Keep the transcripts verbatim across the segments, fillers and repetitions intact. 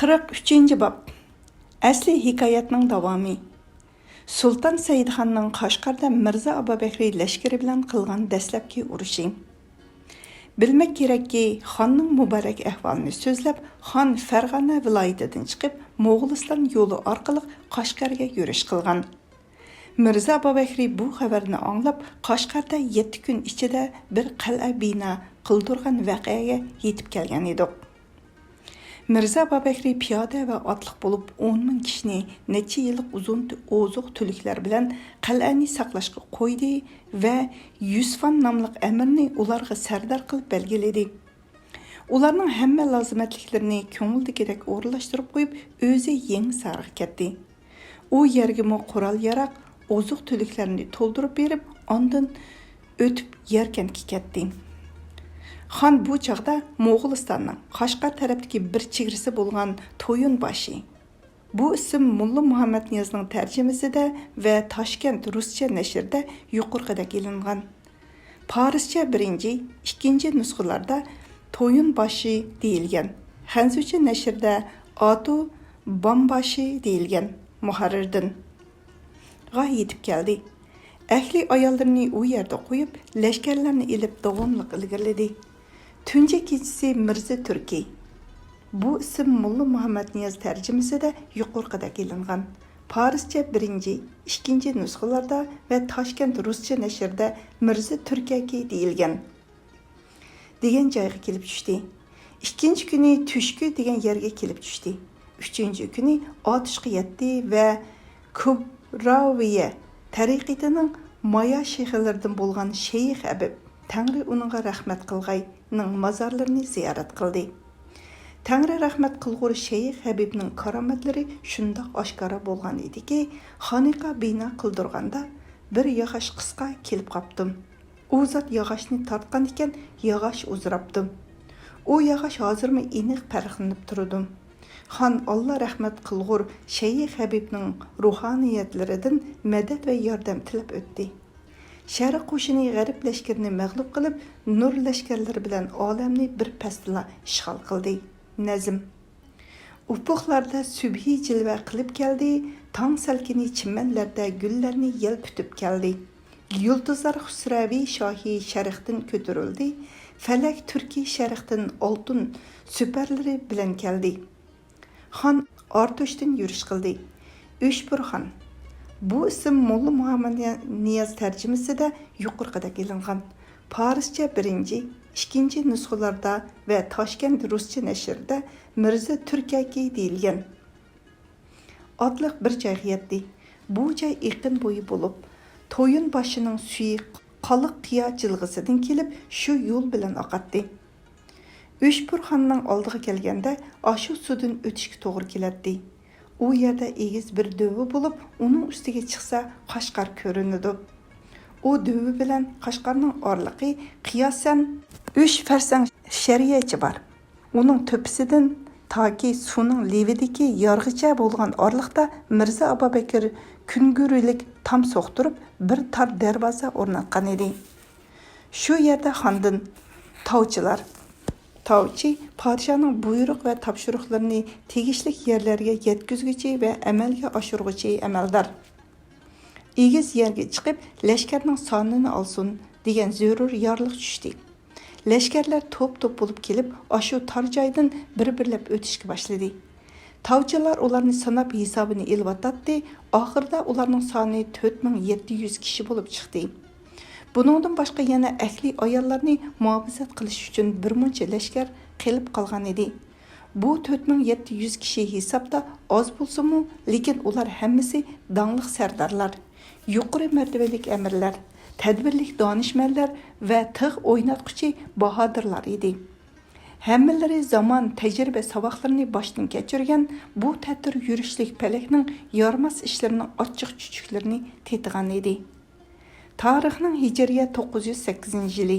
قىرىق ئۈچىنچى باب. ئەسلى ھېكايەتنىڭ داۋامى. سۇلتان سەئىدخاننىڭ قەشقەردە مىرزا ئابابەكرى لەشكىرى بىلەن قىلغان دەسلەپكى ئۇرۇشى. بىلمەك كېرەككى، خاننىڭ مۇبارەك ئەھۋالىنى سۆزلەپ، خان فەرغانە ۋىلايىتىدىن چىقىپ، موغۇلىستان يولى ئارقىلىق قەشقەرگە يۈرۈش قىلغان. مىرزا ئابابەكرى بۇ خەۋەرنى ئاڭلاپ، قەشقەردە يەتتە كۈن ئىچىدە بىر قەلئە بىنا قىلدۇرغان ۋەقەگە يېتىپ كەلگەن ئىدۇق. مىرزا ئابابەكرى پىيادە ۋە ئاتلىق بولۇپ، ئون مىڭ كىشىنى نەچچە يىللىق ئۇزۇن ئوزۇق-تۈلۈكلەر بىلەن قەلئەنى ساقلاشقا قويدى ۋە يۈسفان ناملىق ئەمىرنى ئۇلارغا سەردار قىلىپ بەلگىلىدى. ئۇلارنىڭ ھەممە لازىمەتلىكلىرىنى كۆڭۈلدىكىدەك ئورۇنلاشتۇرۇپ قويۇپ، ئۆزى يېڭىسارغا كەتتى. ئۇ يەرگىمۇ قورال-ياراق، ئوزۇق-تۈلۈكلەرنى تولدۇرۇپ بېرىپ، ئاندىن ئۆتۈپ ياركەنتكە كەتتى. خان بۇ چاغدا موغۇلىستاننىڭ قەشقەر تەرەپتىكى بىر چېگرىسى بولغان تويۇنباشى. بۇ ئىسىم موللا مۇھەممەتنىيازنىڭ تەرجىمىسىدە ۋە تاشكەنت رۇسچە نەشرىدە يۇقىرىقىدەك ئېلىنغان. پارسچە بىرىنچى، ئىككىنچى نۇسخىلاردا تويۇنباشى دېيىلگەن. خەنزۇچە نەشرىدە ئاتۇ بامباشى دېيىلگەن. مۇھەررىردىن. غا يېتىپ كەلدى. ئەھلى ئاياللىرىنى ئۇ يەردە قويۇپ، لەشكەرلەرنى ئېلىپ داۋاملىق ئىلگىرىلىدى. تۇنجى كېچىسى مىرزا تۈركى. بۇ ئىسىم موللا مۇھەممەتنىياز تەرجىمىسىدە يۇقىرىقىدەك ئېلىنغان. پارسچە بىرىنچى، ئىككىنچى نۇسخىلاردا ۋە تاشكەنت رۇسچە نەشرىدە مىرزا تۈركەكى دېيىلگەن. دېگەن جايغا كېلىپ چۈشتى. ئىككىنچى كۈنى تۈشكۈ دېگەن يەرگە كېلىپ چۈشتى. ئۈچىنچى كۈنى ئاتۇشقا يەتتى ۋە كۇبراۋىيە تەرىقىتىنىڭ مايا شېخىلىرىدىن بولغان شەيخ ھەبىب، تەڭرى ئۇنىڭغا رەھمەت قىلغاي، نىڭ مازارلىرىنى زىيارەت قىلدى. تەڭرى رەھمەت قىلغۇر شەيخ ھەبىبنىڭ كارامەتلىرى شۇنداق ئاشكارا بولغان ئىدىكى، خانىقا بىنا قىلدۇرغاندا بىر ياغاچ قىسقا كېلىپ قاپتۇ. ئۇ زات ياغاچنى تارتقان ئىكەن، ياغاچ ئۇزىراپتۇ. ئۇ ياغاچ ھازىرمۇ ئېنىق پەرقلىنىپ تۇرىدۇ. خان ئاللا رەھمەت قىلغۇر شەيخ ھەبىبنىڭ روھانىيەتلىرىدىن مەدەت ۋە ياردەم تىلەپ ئۆتتى. شەرق قوشۇنى غەرب لەشكىرىنى مەغلۇپ قىلىپ، نۇر لەشكەرلىرى بىلەن ئالەمنى بىر پەستىلا ئىشغال قىلدى. نەزم. ئۇپۇقلاردا سۈبھى جىلۋە قىلىپ كەلدى، تاڭ سەلكىنى چىمەنلەردە گۈللەرنى يەلپۈتۈپ كەلدى. يۇلتۇزلار خۇسراۋى شاھى شەرقتىن كۆتۈرۈلدى، فەلەك تۈركى شەرقتىن ئالتۇن سۈپەرلىرى بىلەن كەلدى. خان ئارتۇشتىن يۈرۈش قىلدى. ئۆشبۇرخان. بۇ ئىسىم موللا مۇھەممەد نىياز تەرجىمىسىدە يۇقىرىقىدەك ئېلىنغان. پارسچە بىرىنچى، ئىككىنچى نۇسخىلاردا ۋە تاشكەنت رۇسچە نەشرىدە مىرزا تۈركەكى دېيىلگەن. ئاتلىق بىر جايغا يەتتى. بۇ جاي ئېقىن بويى بولۇپ، تويۇن باشىنىڭ سۈيى قالىق قىيا جىلغىسىدىن كېلىپ، شۇ يول بىلەن ئاقاتتى. ئۆشبۇرخاننىڭ ئالدىغا كەلگەندە، ئاشۇ سۇدىن ئۆتۈشكە توغرا كېلەتتى. ئۇ يەردە ئېگىز بىر دۆۋە بولۇپ، ئۇنىڭ ئۈستىگە چىقسا، قەشقەر كۆرۈنىدۇ. ئۇ دۆۋە بىلەن قەشقەرنىڭ ئارىلىقى قىياسەن ئۈچ فەرسەڭ شەرىئەچە بار. ئۇنىڭ تۆپىسىدىن تاكى سۇنىڭ لېۋىدىكى يارغىچە بولغان ئارىلىقتا مىرزا ئابابەكىر كۈنگۈرىلىك تام سوقتۇرۇپ، بىر تار دەرۋازا ئورناتقان ئىدى. شۇ يەردە خاندىن تاۋچىلار، تاۋچى پادىشاھنىڭ بۇيرۇق ۋە تاپشۇرۇقلىرىنى تېگىشلىك يەرلەرگە يەتكۈزگۈچى ۋە ئەمەلگە ئاشۇرغۇچى ئەمەلدار. ئېگىز يەرگە چىقىپ، لەشكەرنىڭ سانىنى ئالسۇن، دېگەن زۆرۈر يارلىق چۈشتى. لەشكەرلەر توپ-توپ بولۇپ كېلىپ، ئاشۇ تار جايدىن بىر-بىرلەپ ئۆتۈشكە باشلىدى. تاۋچىلار ئۇلارنى ساناپ ھېسابىنى ئېلىۋاتاتتى، ئاخىرىدا ئۇلارنىڭ سانى تۆت مىڭ يەتتە يۈز كىشى بولۇپ چىقتى. بۇنىڭدىن باشقا يەنە ئەھلى ئاياللارنى مۇھاپىزەت قىلىش ئۈچۈن بىرمۇنچە لەشكەر قېلىپ قالغان ئىدى. بۇ تۆت مىڭ يەتتە يۈز كىشى ھېسابتا ئاز بولسىمۇ، لېكىن ئۇلار ھەممىسى داڭلىق سەردارلار، يۇقىرى مەرتىۋىلىك ئەمىرلەر، تەدبىرلىك دانىشمەنلەر ۋە تىغ ئويناتقۇچى باھادىرلار ئىدى. ھەممىلىرى زامان، تەجرىبە ساۋاقلىرىنى باشتىن كەچۈرگەن، بۇ تەتۈر يۈرۈشلۈك پەلەكنىڭ يارىماس ئىشلىرىنىڭ ئاچچىق-چۈچۈكلىرىنى تېتىغان ئىدى. تارىخنىڭ ھىجرىيە توققۇز يۈز سەككىزىنچى يىلى.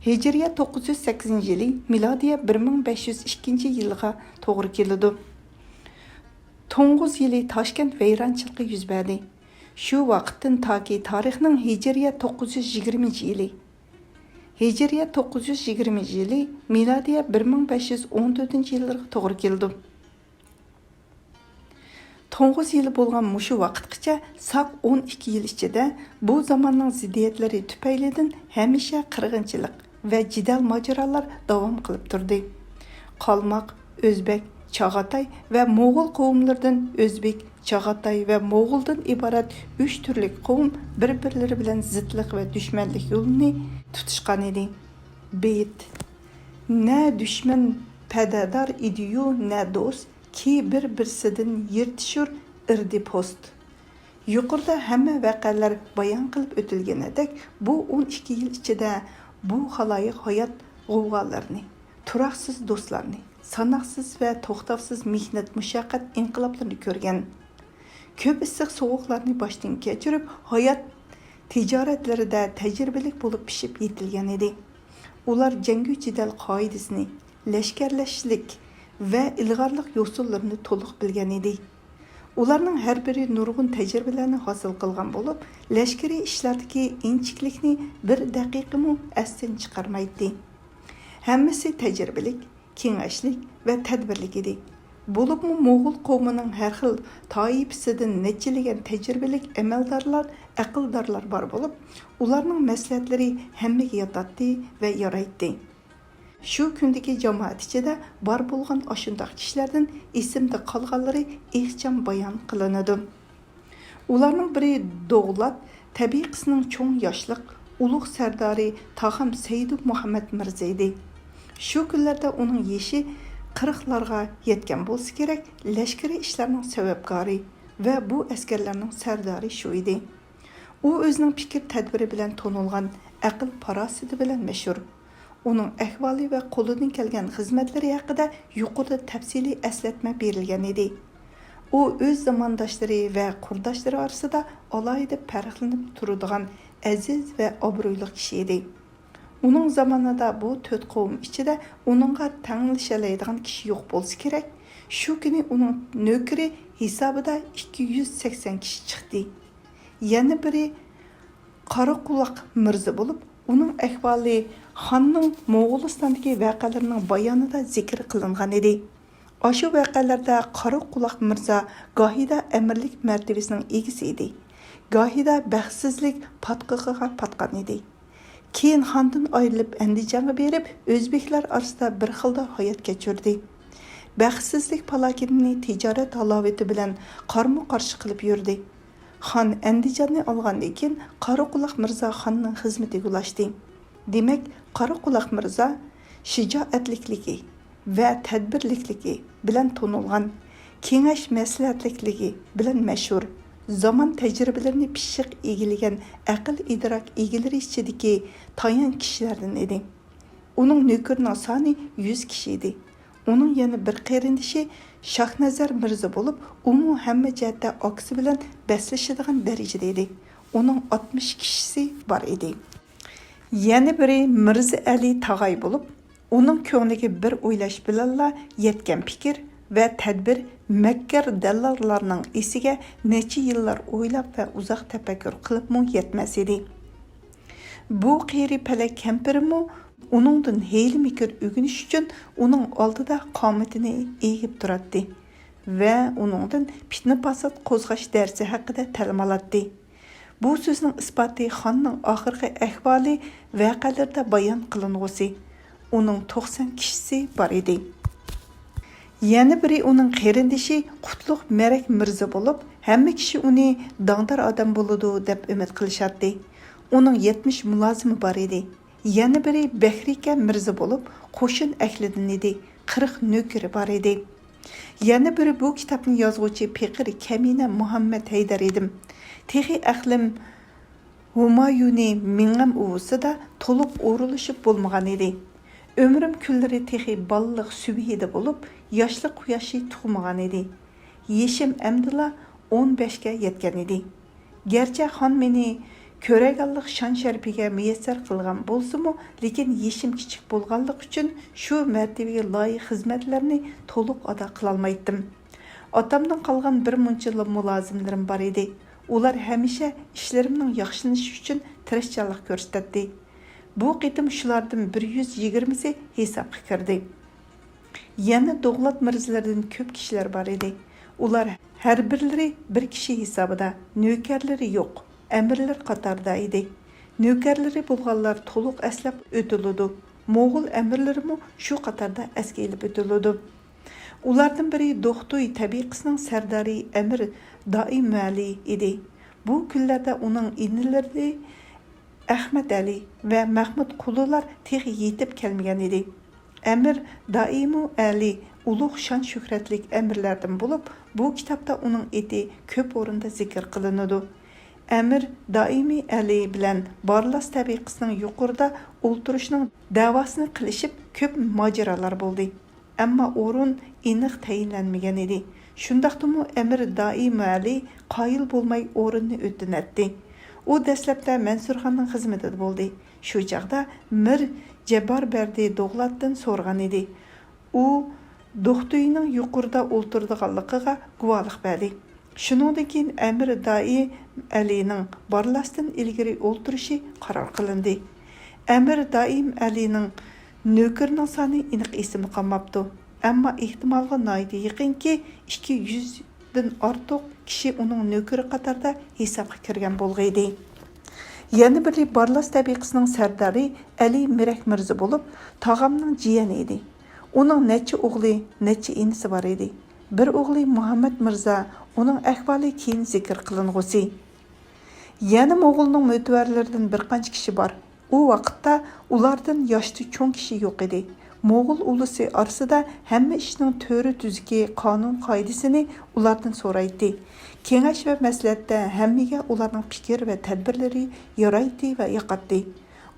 ھىجرىيە توققۇز يۈز سەككىزىنچى يىلى مىلادىيە بىر مىڭ بەش يۈز ئىككىنچى يىلغا توغرا كېلىدۇ. توققۇز يىلى تاشكەنت ۋەيرانچىلىقى يۈز بەردى. شۇ ۋاقىتتىن تاكى تارىخنىڭ ھىجرىيە توققۇز يۈز يىگىرمىنچى يىلى. ھىجرىيە توققۇز يۈز يىگىرمىنچى يىلى مىلادىيە بىر مىڭ بەش يۈز ئون تۆتىنچى يىللىرىغا توغرا كېلىدۇ. توققۇز يىلى بولغان مۇشۇ ۋاقىتقىچە ساق ئون ئىككى يىل ئىچىدە بۇ زاماننىڭ زىددىيەتلىرى تۈپەيلىدىن ھەمىشە قىرغىنچىلىق ۋە جېدەل-ماجىرالار داۋام قىلىپ تۇردى. قالماق، ئۆزبەك، چاغاتاي ۋە موغۇل قوۋملىرىدىن ئۆزبېك، چاغاتاي ۋە موغۇلدىن ئىبارەت ئۈچ تۈرلۈك قوۋم بىر-بىرلىرى بىلەن زىتلىق ۋە دۈشمەنلىك يولىنى تۇتۇشقانىدى. بېيىت. نە دۈشمەن پەدەدار ئىدىيۇ، نە دوست، كى بىر-بىرسىدىن يىرتىشۇر ئىردى پوست. يۇقىرىدا ھەممە ۋەقەلەر بايان قىلىپ ئۆتۈلگىنىدەك، بۇ ئون ئىككى يىل ئىچىدە بۇ خالايىق ھايات غوۋغالىرىنى، تۇراقسىز دوستلارنى، ساناقسىز ۋە توختاۋسىز مېھنەت-مۇشەققەت ئىنقىلابلىرىنى كۆرگەن. كۆپ ئىسسىق-سوغۇقلارنى باشتىن كەچۈرۈپ، ھايات تىجارەتلىرىدە تەجرىبىلىك بولۇپ پىشىپ يېتىلگەن ئىدى. ئۇلار جەڭگى جېدەل قائىدىسىنى، لەشكەرلەشلىك ۋە ئىلغارلىق يوسۇنلىرىنى تولۇق بىلگەن ئىدى. ئۇلارنىڭ ھەر بىرى نۇرغۇن تەجرىبىلەرنى ھاسىل قىلغان بولۇپ، لەشكىرىي ئىشلاردىكى ئىنچىكىلىكنى بىر دەقىقىمۇ ئەستىن چىقارمايتتى. ھەممىسى تەجرىبىلىك، كېڭەشلىك ۋە تەدبىرلىك ئىدى. بولۇپمۇ موغۇل قوۋمىنىڭ ھەر خىل تائىپىسىدىن نەچچىلىگەن تەجرىبىلىك ئەمەلدارلار، ئەقىلدارلار بار بولۇپ، ئۇلارنىڭ مەسلىھەتلىرى ھەممىگە ياتاتتى ۋە يارايتتى. شۇ كۈندىكى جامائەت ئىچىدە بار بولغان ئاشۇنداق كىشىلەردىن ئېسىمدە قالغانلىرى ئىخچام بايان قىلىنىدۇ. ئۇلارنىڭ بىرى دوغلات تەبىقىسىنىڭ چوڭ ياشلىق، ئۇلۇغ سەردارى تاخام سەيدۇ مۇھەممەد مىرزا ئىدى. شۇ كۈنلەردە ئۇنىڭ يېشى قىرىقلارغا يەتكەن بولسا كېرەك، لەشكىرىي ئىشلارنىڭ سەۋەبكارى ۋە بۇ ئەسكەرلەرنىڭ سەردارى شۇ ئىدى. ئۇ ئۆزىنىڭ پىكىر تەدبىرى بىلەن تونۇلغان، ئەقىل پاراسىتى بىلەن مەشھۇر. ئۇنىڭ ئەھۋالى ۋە قولىدىن كەلگەن خىزمەتلىرى ھەققىدە يۇقىرىدا تەپسىلىي ئەسلەتمە بېرىلگەن ئىدى. ئۇ ئۆز زامانداشلىرى ۋە قۇرداشلىرى ئارىسىدا ئالاھىدە پەرقلىنىپ تۇرىدىغان ئەزىز ۋە ئابرۇيلۇق كىشى ئىدى. ئۇنىڭ زامانىدا بۇ تۆت قوۋم ئىچىدە ئۇنىڭغا تەڭلىشەلەيدىغان كىشى يوق بولسا كېرەك، شۇ كۈنى ئۇنىڭ نۆكىرى ھېسابىدا ئىككى يۈز سەكسەن كىشى چىقتى. يەنە بىرى قارا قۇلاق مىرزا بولۇپ، ئۇنىڭ ئەھۋالى خاننىڭ موغۇلىستاندىكى ۋەقەلىرىنىڭ بايانىدا زىكىر قىلىنغان ئىدى. ئاشۇ ۋەقەلەردە قارا قۇلاق مىرزا گاھىدا ئەمىرلىك مەرتىۋىسىنىڭ ئىگىسى ئىدى، گاھىدا بەختسىزلىك پاتقىقىغا پاتقان ئىدى. كېيىن خاندىن ئايرىلىپ ئەندىجانغا بېرىپ، ئۆزبېكلەر ئارىسىدا بىر خىلدا ھايات كەچۈردى. بەختسىزلىك پالاكىتىنى تىجارەت ھالاۋىتى بىلەن قارمۇ قارشى قىلىپ يۈردى. خان ئەندىجاننى ئالغاندىن كېيىن، قارا قۇلاق مىرزا خاننىڭ خىزمىتىگە ئۇلاشتى. دېمەك، قارا قۇلاق مىرزا شىجائەتلىكلىكى ۋە تەدبىرلىكلىكى بىلەن تونۇلغان، كېڭەش مەسلىھەتلىكلىكى بىلەن مەشھۇر، زامان تەجرىبىلىرىنى پىششىق ئىگىلىگەن ئەقىل-ئىدراك ئىگىلىرى ئىچىدىكى تايان كىشىلەردىن ئىدى. ئۇنىڭ نۆكىرىنىڭ سانى يۈز كىشى ئىدى. ئۇنىڭ يەنە بىر قېرىندىشى شاھنەزەر مىرزا بولۇپ، ئۇمۇ ھەممە جەھەتتە ئاكىسى بىلەن بەسلىشىدىغان دەرىجىدە ئىدى. ئۇنىڭ ئاتمىش كىشىسى بار ئىدى. يەنە بىرى مىرزا ئەلى تاغاي بولۇپ، ئۇنىڭ كۆڭلىگە بىر ئويلاش بىلەنلا يەتكەن پىكىر ۋە تەدبىر مەككار دەللاللارنىڭ ئېسىگە نەچچە يىللار ئويلاپ ۋە ئۇزاق تەپەككۇر قىلىپمۇ يەتمەس ئىدى. بۇ قېرى پەلەك كەمپىرمۇ ئۇنىڭدىن ھىيلە-مىكىر ئۆگىنىش ئۈچۈن ئۇنىڭ ئالدىدا قامىتىنى ئېگىپ تۇراتتى ۋە ئۇنىڭدىن پىتنە-پاسات قوزغاش دەرسى ھەققىدە تەلىم ئالاتتى. بۇ سۆزنىڭ ئىسپاتى خاننىڭ ئاخىرقى ئەھۋالى ۋەقەلىرىدە بايان قىلىنغۇسى. ئۇنىڭ توقسان كىشىسى بار ئىدى. يەنە بىرى ئۇنىڭ قېرىندىشى قۇتلۇق مەرەك مىرزا بولۇپ، ھەممە كىشى ئۇنى داڭدار ئادەم بولىدۇ دەپ ئۈمىد قىلىشاتتى. ئۇنىڭ يەتمىش مۇلازىمى بار ئىدى. يەنە بىرى بەھرىكە مىرزا بولۇپ، قوشۇن ئەھلىدىن ئىدى، قىرىق نۆكىرى بار ئىدى. يەنە بىرى بۇ كىتابنى يازغۇچى پېقىر كەمىنە مۇھەممەد ھەيدەر ئىدىم. تېخى ئەقلىم ھۇمايۇنى مېڭەم ئۇۋىسىدا تولۇق ئورۇنلىشىپ بولمىغان ئىدى. ئۆمرۈم كۈنلىرى تېخى بالىلىق سۈبھىدە بولۇپ، ياشلىق قۇياشى تۇغمىغان ئىدى. يېشىم ئەمدىلا ئون بەشكە يەتكەن ئىدى. گەرچە خان مېنى كۆرەگەنلىك شان-شەرىپىگە مۇيەسسەر قىلغان بولسىمۇ، لېكىن يېشىم كىچىك بولغانلىقى ئۈچۈن شۇ مەرتىۋىگە لايىق خىزمەتلەرنى تولۇق ئادا قىلالمايتتىم. ئاتامدىن قالغان بىر مۇنچىلا مۇلازىملىرىم بار ئىدى. ئۇلار ھەمىشە ئىشلىرىمنىڭ ياخشىلىنىشى ئۈچۈن تىرىشچانلىق كۆرسىتەتتى. بۇ قېتىم شۇلاردىن بىر يۈز يىگىرمىسى ھېسابقا كىردى. يەنە دوغلات مىرزىلىرىدىن كۆپ كىشىلەر بار ئىدى. ئۇلار ھەر بىرلىرى بىر كىشى ھېسابىدا، نۆكەرلىرى يوق، ئەمىرلەر قاتارىدا ئىدى. نۆكەرلىرى بولغانلار تولۇق ئەسلەپ ئۆتۈلىدۇ. موغۇل ئەمىرلىرىمۇ شۇ قاتاردا ئەسكە ئېلىپ ئۆتۈلىدۇ. ئۇلاردىن بىرى دوختۇي تەبىقىسىنىڭ سەردارى ئەمىر دائىمئەلى ئىدى. بۇ كۈنلەردە ئۇنىڭ ئىنىلىرى ئەخمەت ئەلى ۋە مەخمۇت قۇلۇلار تېخى يېتىپ كەلمىگەن ئىدى. ئەمىر دائىمۇ ئەلى ئۇلۇغ شان-شۆھرەتلىك ئەمىرلەردىن بولۇپ، بۇ كىتابتا ئۇنىڭ ئېتى كۆپ ئورۇندا زىكىر قىلىنىدۇ. ئەمىر دائىمى ئەلى بىلەن بارلاس تەبىقىسىنىڭ يۇقىرىدا ئولتۇرۇشنىڭ دەۋاسىنى قىلىشىپ، كۆپ ماجىرالار بولدى. ئەمما ئورۇن ئېنىق تەيىنلەنمىگەن ئىدى. شۇنداقتىمۇ ئەمىر دائىمى ئەلى قايىل بولماي ئورۇننى ئۆتۈنەتتى. ئۇ دەسلەپتە مەنسۇرخاننىڭ خىزمىتىدە بولدى. شۇ چاغدا مىر جەبباربەردى دوغلاتتىن سورىغان ئىدى. ئۇ دوختۇينىڭ يۇقىرىدا ئولتۇرىدىغانلىقىغا گۇۋاھلىق بەردى. شۇنىڭدىن كېيىن ئەمىر دائىم ئەلىنىڭ بارلاستىن ئىلگىرى ئولتۇرۇشى قارار قىلىندى. ئەمىر دائىم ئەلىنىڭ نۆكىرىنىڭ سانى ئېنىق ئېسىمدە قالماپتۇ. ئەمما ئېھتىمالغا ناھايىتى يېقىنكى، ئىككى يۈزدىن ئارتۇق كىشى ئۇنىڭ نۆكىرى قاتارىدا ھېسابقا كىرگەن بولغىيدى. يەنە بىرى بارلاس تەبىقىسىنىڭ سەردارى ئەلى مىرەك مىرزا بولۇپ، تاغامنىڭ جىيەنى ئىدى. ئۇنىڭ نەچچە ئوغلى، نەچچە ئىنىسى بار ئىدى. بىر ئوغلى مۇھەممەد مىرزا، ئۇنىڭ ئەھۋالى كېيىن زىكىر قىلىنغۇسى. يەنە موغۇلنىڭ مۆتىۋەرلىرىدىن بىر قانچە كىشى بار. ئۇ ۋاقىتتا ئۇلاردىن ياشتا چوڭ كىشى يوق ئىدى. موغۇل ئۇلۇسى ئارىسىدا ھەممە ئىشنىڭ تۈرى تۈزۈكى، قانۇن قائىدىسىنى ئۇلاردىن سورايتتى. كېڭەش ۋە مەسلىھەتتە ھەممىگە ئۇلارنىڭ پىكىر ۋە تەدبىرلىرى يارايتتى ۋە ياقاتتى.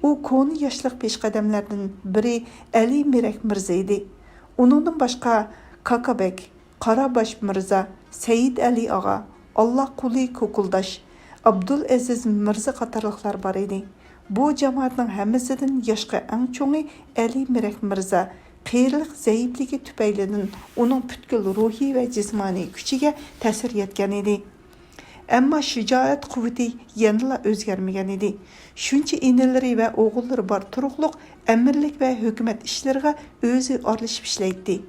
ئۇ كونا ياشلىق پېشقەدەملەردىن بىرى ئەلى مىرەك مىرزا ئىدى. ئۇنىڭدىن باشقا كاكا بەگ، قاراباش مىرزا، سەيىد ئەلى ئاغا، ئاللا قۇلى كوكۇلداش، ئابدۇلئەزىز مىرزا قاتارلىقلار بار ئىدى. بۇ جامائەتنىڭ ھەممىسىدىن ياشقا ئەڭ چوڭى ئەلى مىرەك مىرزا قېرىلىق زەئىپلىكى تۈپەيلىدىن ئۇنىڭ پۈتكۈل روھىي ۋە جىسمانىي كۈچىگە تەسىر يەتكەن ئىدى. ئەمما شىجائەت قۇۋۋىتى يەنىلا ئۆزگەرمىگەن ئىدى. شۇنچە ئىنىلىرى ۋە ئوغۇللىرى بار تۇرۇقلۇق ئەمىرلىك ۋە ھۆكۈمەت ئىشلىرىغا ئۆزى ئارىلىشىپ ئىشلەيتتى.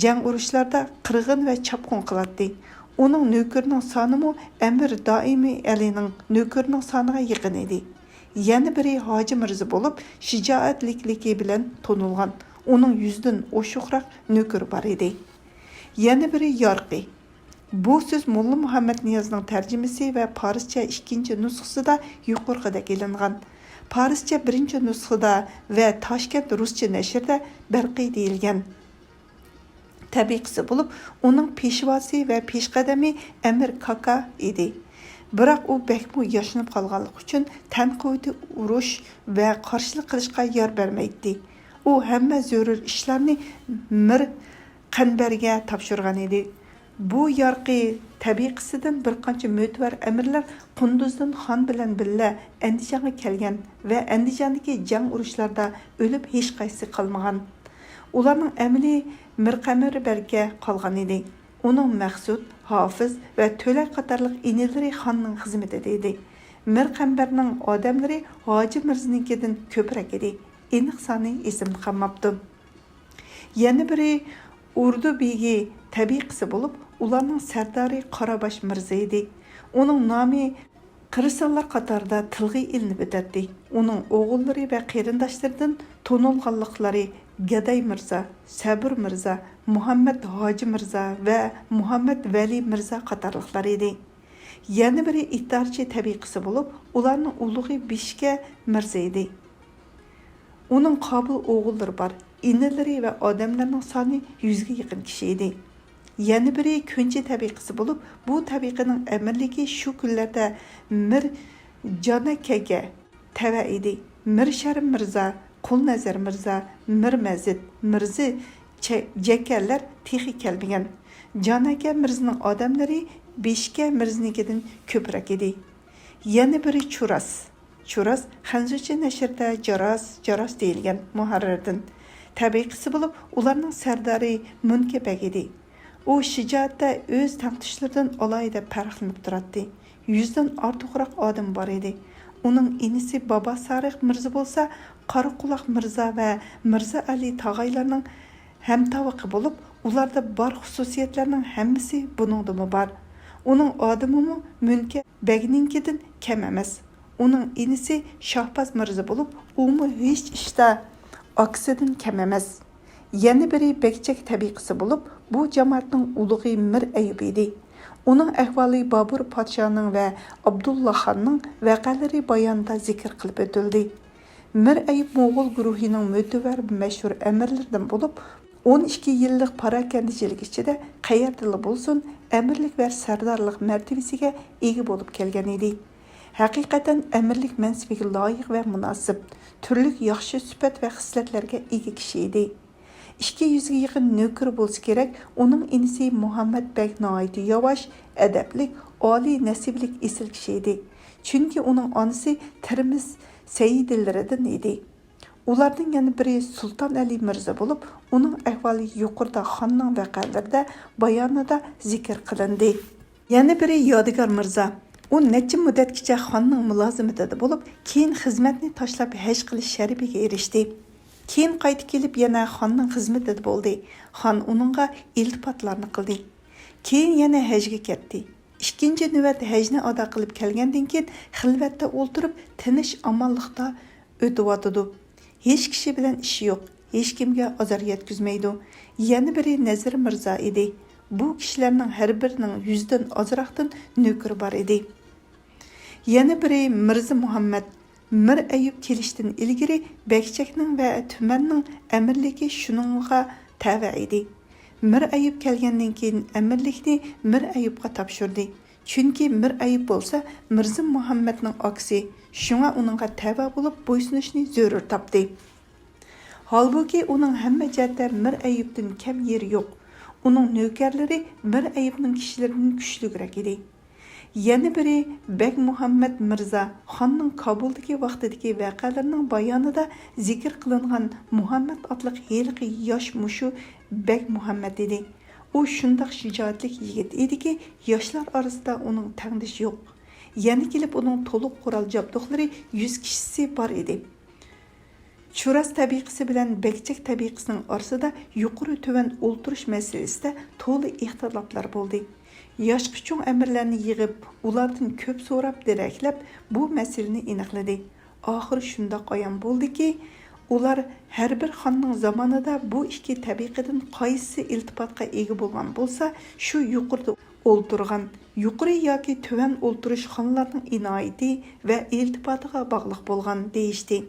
جەڭ ئۇرۇشلاردا قىرغىن ۋە چاپقۇن قىلاتتى. ئۇنىڭ نۆكىرىنىڭ سانىمۇ ئەمىر دائىمى ئەلىنىڭ نۆكىرىنىڭ سانىغا يېقىن ئىدى. يەنە بىرى ھاجى مىرزا بولۇپ، شىجائەتلىكلىكى بىلەن تونۇلغان. ئۇنىڭ يۈزدىن ئوشۇقراق نۆكىرى بار ئىدى. يەنە بىرى يارقى. بۇ سۆز موللا مۇھەممەد نىيازنىڭ تەرجىمىسى ۋە پارسچە ئىككىنچى نۇسخىسىدا يۇقىرىقىدەك ئېلىنغان. پارسچە بىرىنچى نۇسخىدا ۋە تاشكەنت رۇسچە نەشرىدە بەرقى دېيىلگەن. تەبىقىسى بولۇپ، ئۇنىڭ پېشۋاسى ۋە پېشقەدىمى ئەمىر كاكا ئىدى. بىراق ئۇ بەكمۇ ياشىنىپ قالغانلىقى ئۈچۈن تەن قۇۋۋىتى ئۇرۇش ۋە قارشىلىق قىلىشقا يار بەرمەيتتى. ئۇ ھەممە زۆرۈر ئىشلارنى مىر قەنبەرگە تاپشۇرغان ئىدى. بۇ يارقى تەبىقىسىدىن بىر قانچە مۆتىۋەر ئەمىرلەر قۇندۇزدىن خان بىلەن بىللە ئەندىجانغا كەلگەن ۋە ئەندىجاندىكى جەڭ ئۇرۇشلاردا ئۆلۈپ ھېچقايسىسى قالمىغان. ئۇلارنىڭ ئەمىلى مىر قەنبەرگە قالغان ئىدى. ئۇنىڭ مەخسۇت، ھافىز ۋە تۆلە قاتارلىق ئىنىلىرى خاننىڭ خىزمىتىدە ئىدى. مىر قەنبەرنىڭ ئادەملىرى ھاجى مىرزىنىڭكىدىن كۆپرەك ئىدى. ئېنىق سانى ئېسىمدە قالماپتۇ. يەنە بىرى ئۇردۇ بېگى تەبىقىسى بولۇپ، ئۇلارنىڭ سەردارى قاراباش مىرزا ئىدى. ئۇنىڭ نامى قىرسانلار قاتارىدا تىلغا ئېلىنىپ ئۆتەتتى. ئۇنىڭ ئوغۇللىرى ۋە قېرىنداشلىرىدىن تونۇلغانلىقلىرى گەدەي مىرزا، سەبۇر مىرزا، مۇھەممەد ھاجى مىرزا ۋە مۇھەممەد ۋەلى مىرزا قاتارلىقلار ئىدى. يەنە بىرى ئىتارچى تەبىقىسى بولۇپ، ئۇلارنىڭ ئۇلۇغى بىشكە مىرزا ئىدى. ئۇنىڭ قابىل ئوغۇللىرى بار. ئىنىلىرى ۋە ئادەملىرىنىڭ سانى يۈزگە يېقىن كىشى ئىدى. يەنە بىرى كۆنچى تەبىقىسى بولۇپ، بۇ تەبىقىنىڭ ئەمىرلىكى شۇ كۈنلەردە مىر جانەكەگە تەۋە ئىدى. مىر شەرم مىرزا، قۇلنەزەر مىرزا، مىر مەزىت، مىرزا چە-، جەكەلەر تېخى كەلمىگەن. جانەكە مىرزىنىڭ ئادەملىرى بېشكە مىرزىنىڭكىدىن كۆپرەك ئىدى. يەنە بىرى چۇراس. چۇراس خەنزۇچە نەشرىدە جاراس، جاراس دېيىلگەن مۇھەررىردىن. تەبىقىسى بولۇپ، ئۇلارنىڭ سەردارى مۇنكە بەگ ئىدى. ئۇ شىجائەتتە ئۆز تەڭتۇشلىرىدىن ئالاھىدە پەرقلىنىپ تۇراتتى. يۈزدىن ئارتۇقراق ئادىمى بار ئىدى. ئۇنىڭ ئىنىسى بابا سارىق مىرزا بولسا، قارا قۇلاق مىرزا ۋە مىرزا ئەلى تاغايلارنىڭ ھەمتاۋىقى بولۇپ، ئۇلاردا بار خۇسۇسىيەتلەرنىڭ ھەممىسى بۇنىڭدىمۇ بار. ئۇنىڭ ئادىمىمۇ مۈنكە بەگنىڭكىدىن كەم ئەمەس. ئۇنىڭ ئىنىسى شاھباز مىرزا بولۇپ، ئۇمۇ ھېچ ئىشتا ئاكىسىدىن كەم ئەمەس. يەنە بىرى بەگچەك تەبىقىسى بولۇپ، بۇ جامائەتنىڭ ئۇلۇغى مىر ئەييۇب ئىدى. ئۇنىڭ ئەھۋالى بابۇر پادىشاھنىڭ ۋە ئابدۇللا خاننىڭ ۋەقەلىرى بايانىدا زىكىر قىلىپ ئۆتۈلدى. مىر ئەييۇب موغۇل گۇرۇھىنىڭ مۆتىۋەر مەشھۇر ئەمىرلىرىدىن بولۇپ، ئون ئىككى يىللىق پاراكەندىچىلىك ئىچىدە قەيەردىلا بولسۇن، ئەمىرلىك ۋە سەردارلىق مەرتىۋىسىگە ئىگە بولۇپ كەلگەن ئىدى. ھەقىقەتەن ئەمىرلىك مەنسىپىگە لايىق ۋە مۇناسىپ، تۈرلۈك ياخشى سۈپەت ۋە خىسلەتلەرگە ئىگە كىشى ئىدى. ئىككى يۈزگە يېقىن نۆكىرى بولسا كېرەك، ئۇنىڭ ئىنىسى مۇھەممەد بەگ ناھايىتى ياۋاش، ئەدەپلىك، ئالىي نەسىبىلىك ئېسىل كىشى ئىدى. چۈنكى ئۇنىڭ ئانىسى تېرمىز سەييىدىلىرىدىن ئىدى. ئۇلاردىن يەنە بىرى سۇلتان ئەلى مىرزا بولۇپ، ئۇنىڭ ئەھۋالى يۇقىرىدا خاننىڭ ۋەقەلىرىدە بايانىدا زىكىر قىلىندى. يەنە بىرى يادىگار مىرزا. ئۇ نەچچە مۇددەتكىچە خاننىڭ مۇلازىمىتىدە بولۇپ، كېيىن خىزمەتنى تاشلاپ ھەج قىلىش شەرىپىگە ئېرىشتى. كېيىن قايتا كېلىپ يەنە خاننىڭ خىزمىتىدە بولدى. خان ئۇنىڭغا ئىلتىپاتلارنى قىلدى. كېيىن يەنە ھەجگە كەتتى. ئىككىنچى نۆۋەت ھەجنى ئادا قىلىپ كەلگەندىن كېيىن خىلۋەتتە ئولتۇرۇپ، تىنچ ئامانلىقتا ئۆتۈۋاتىدۇ. ھېچ كىشى بىلەن ئىشى يوق، ھېچكىمگە ئازار يەتكۈزمەيدۇ. يەنە بىرى نەزىر مىرزا ئىدى. بۇ كىشىلەرنىڭ ھەر بىرىنىڭ يۈزدىن ئازراقتىن نۆكىرى بار ئىدى. يەنە بىرى مىرزا مۇھەممەد. مىر ئەييۇب كېلىشتىن ئىلگىرى بەگچەكنىڭ ۋە تۈمەننىڭ ئەمىرلىكى شۇنىڭغا تەۋە ئىدى. مىر ئەييۇب كەلگەندىن كېيىن ئەمىرلىكنى مىر ئەييۇبقا تاپشۇردى. چۈنكى مىر ئەييۇب بولسا مىرزا مۇھەممەدنىڭ ئاكىسى، شۇڭا ئۇنىڭغا تەۋە بولۇپ بويسۇنۇشنى زۆرۈر تاپتى. ھالبۇكى، ئۇنىڭ ھەممە جەھەتتە مىر ئەييۇبتىن كەم يېرى يوق. ئۇنىڭ نۆكەرلىرى مىر ئەييۇبنىڭ كىشىلىرىدىن كۈچلۈكرەك ئىدى. يەنە بىرى، بەگ مۇھەممەد مىرزا خاننىڭ كابۇلدىكى ۋاقتىدىكى ۋەقەلىرىنىڭ بايانىدا زىكىر قىلىنغان مۇھەممەد ئاتلىق ھېلىقى ياش مۇشۇ بەگ مۇھەممەد ئىدى. ئۇ شۇنداق شىجائەتلىك يىگىت ئىدىكى، ياشلار ئارىسىدا ئۇنىڭ تەڭدىشى يوق. يەنە كېلىپ ئۇنىڭ تولۇق قورال جابدۇقلىرى يۈز كىشىسى بار ئىدى. چۇراس تەبىقىسى بىلەن بەگچەك تەبىقىسىنىڭ ئارىسىدا يۇقىرى تۆۋەن ئولتۇرۇش مەسىلىسىدە تولا ئىختىلاپلار بولدى. ياشقا چوڭ ئەمىرلەرنى يىغىپ، ئۇلاردىن كۆپ سوراپ، دېرەكلەپ، بۇ مەسىلىنى ئېنىقلىدى. ئاخىرى شۇنداق ئايان بولدىكى، ئۇلار ھەر بىر خاننىڭ زامانىدا بۇ ئىككى تەبىقىدىن قايسىسى ئىلتىپاتقا ئىگە بولغان بولسا، شۇ يۇقىرىدا ئولتۇرغان، يۇقىرى ياكى تۆۋەن ئولتۇرۇش خانلارنىڭ ئىنايىتى ۋە ئىلتىپاتىغا باغلىق بولغان، دېيىشتى.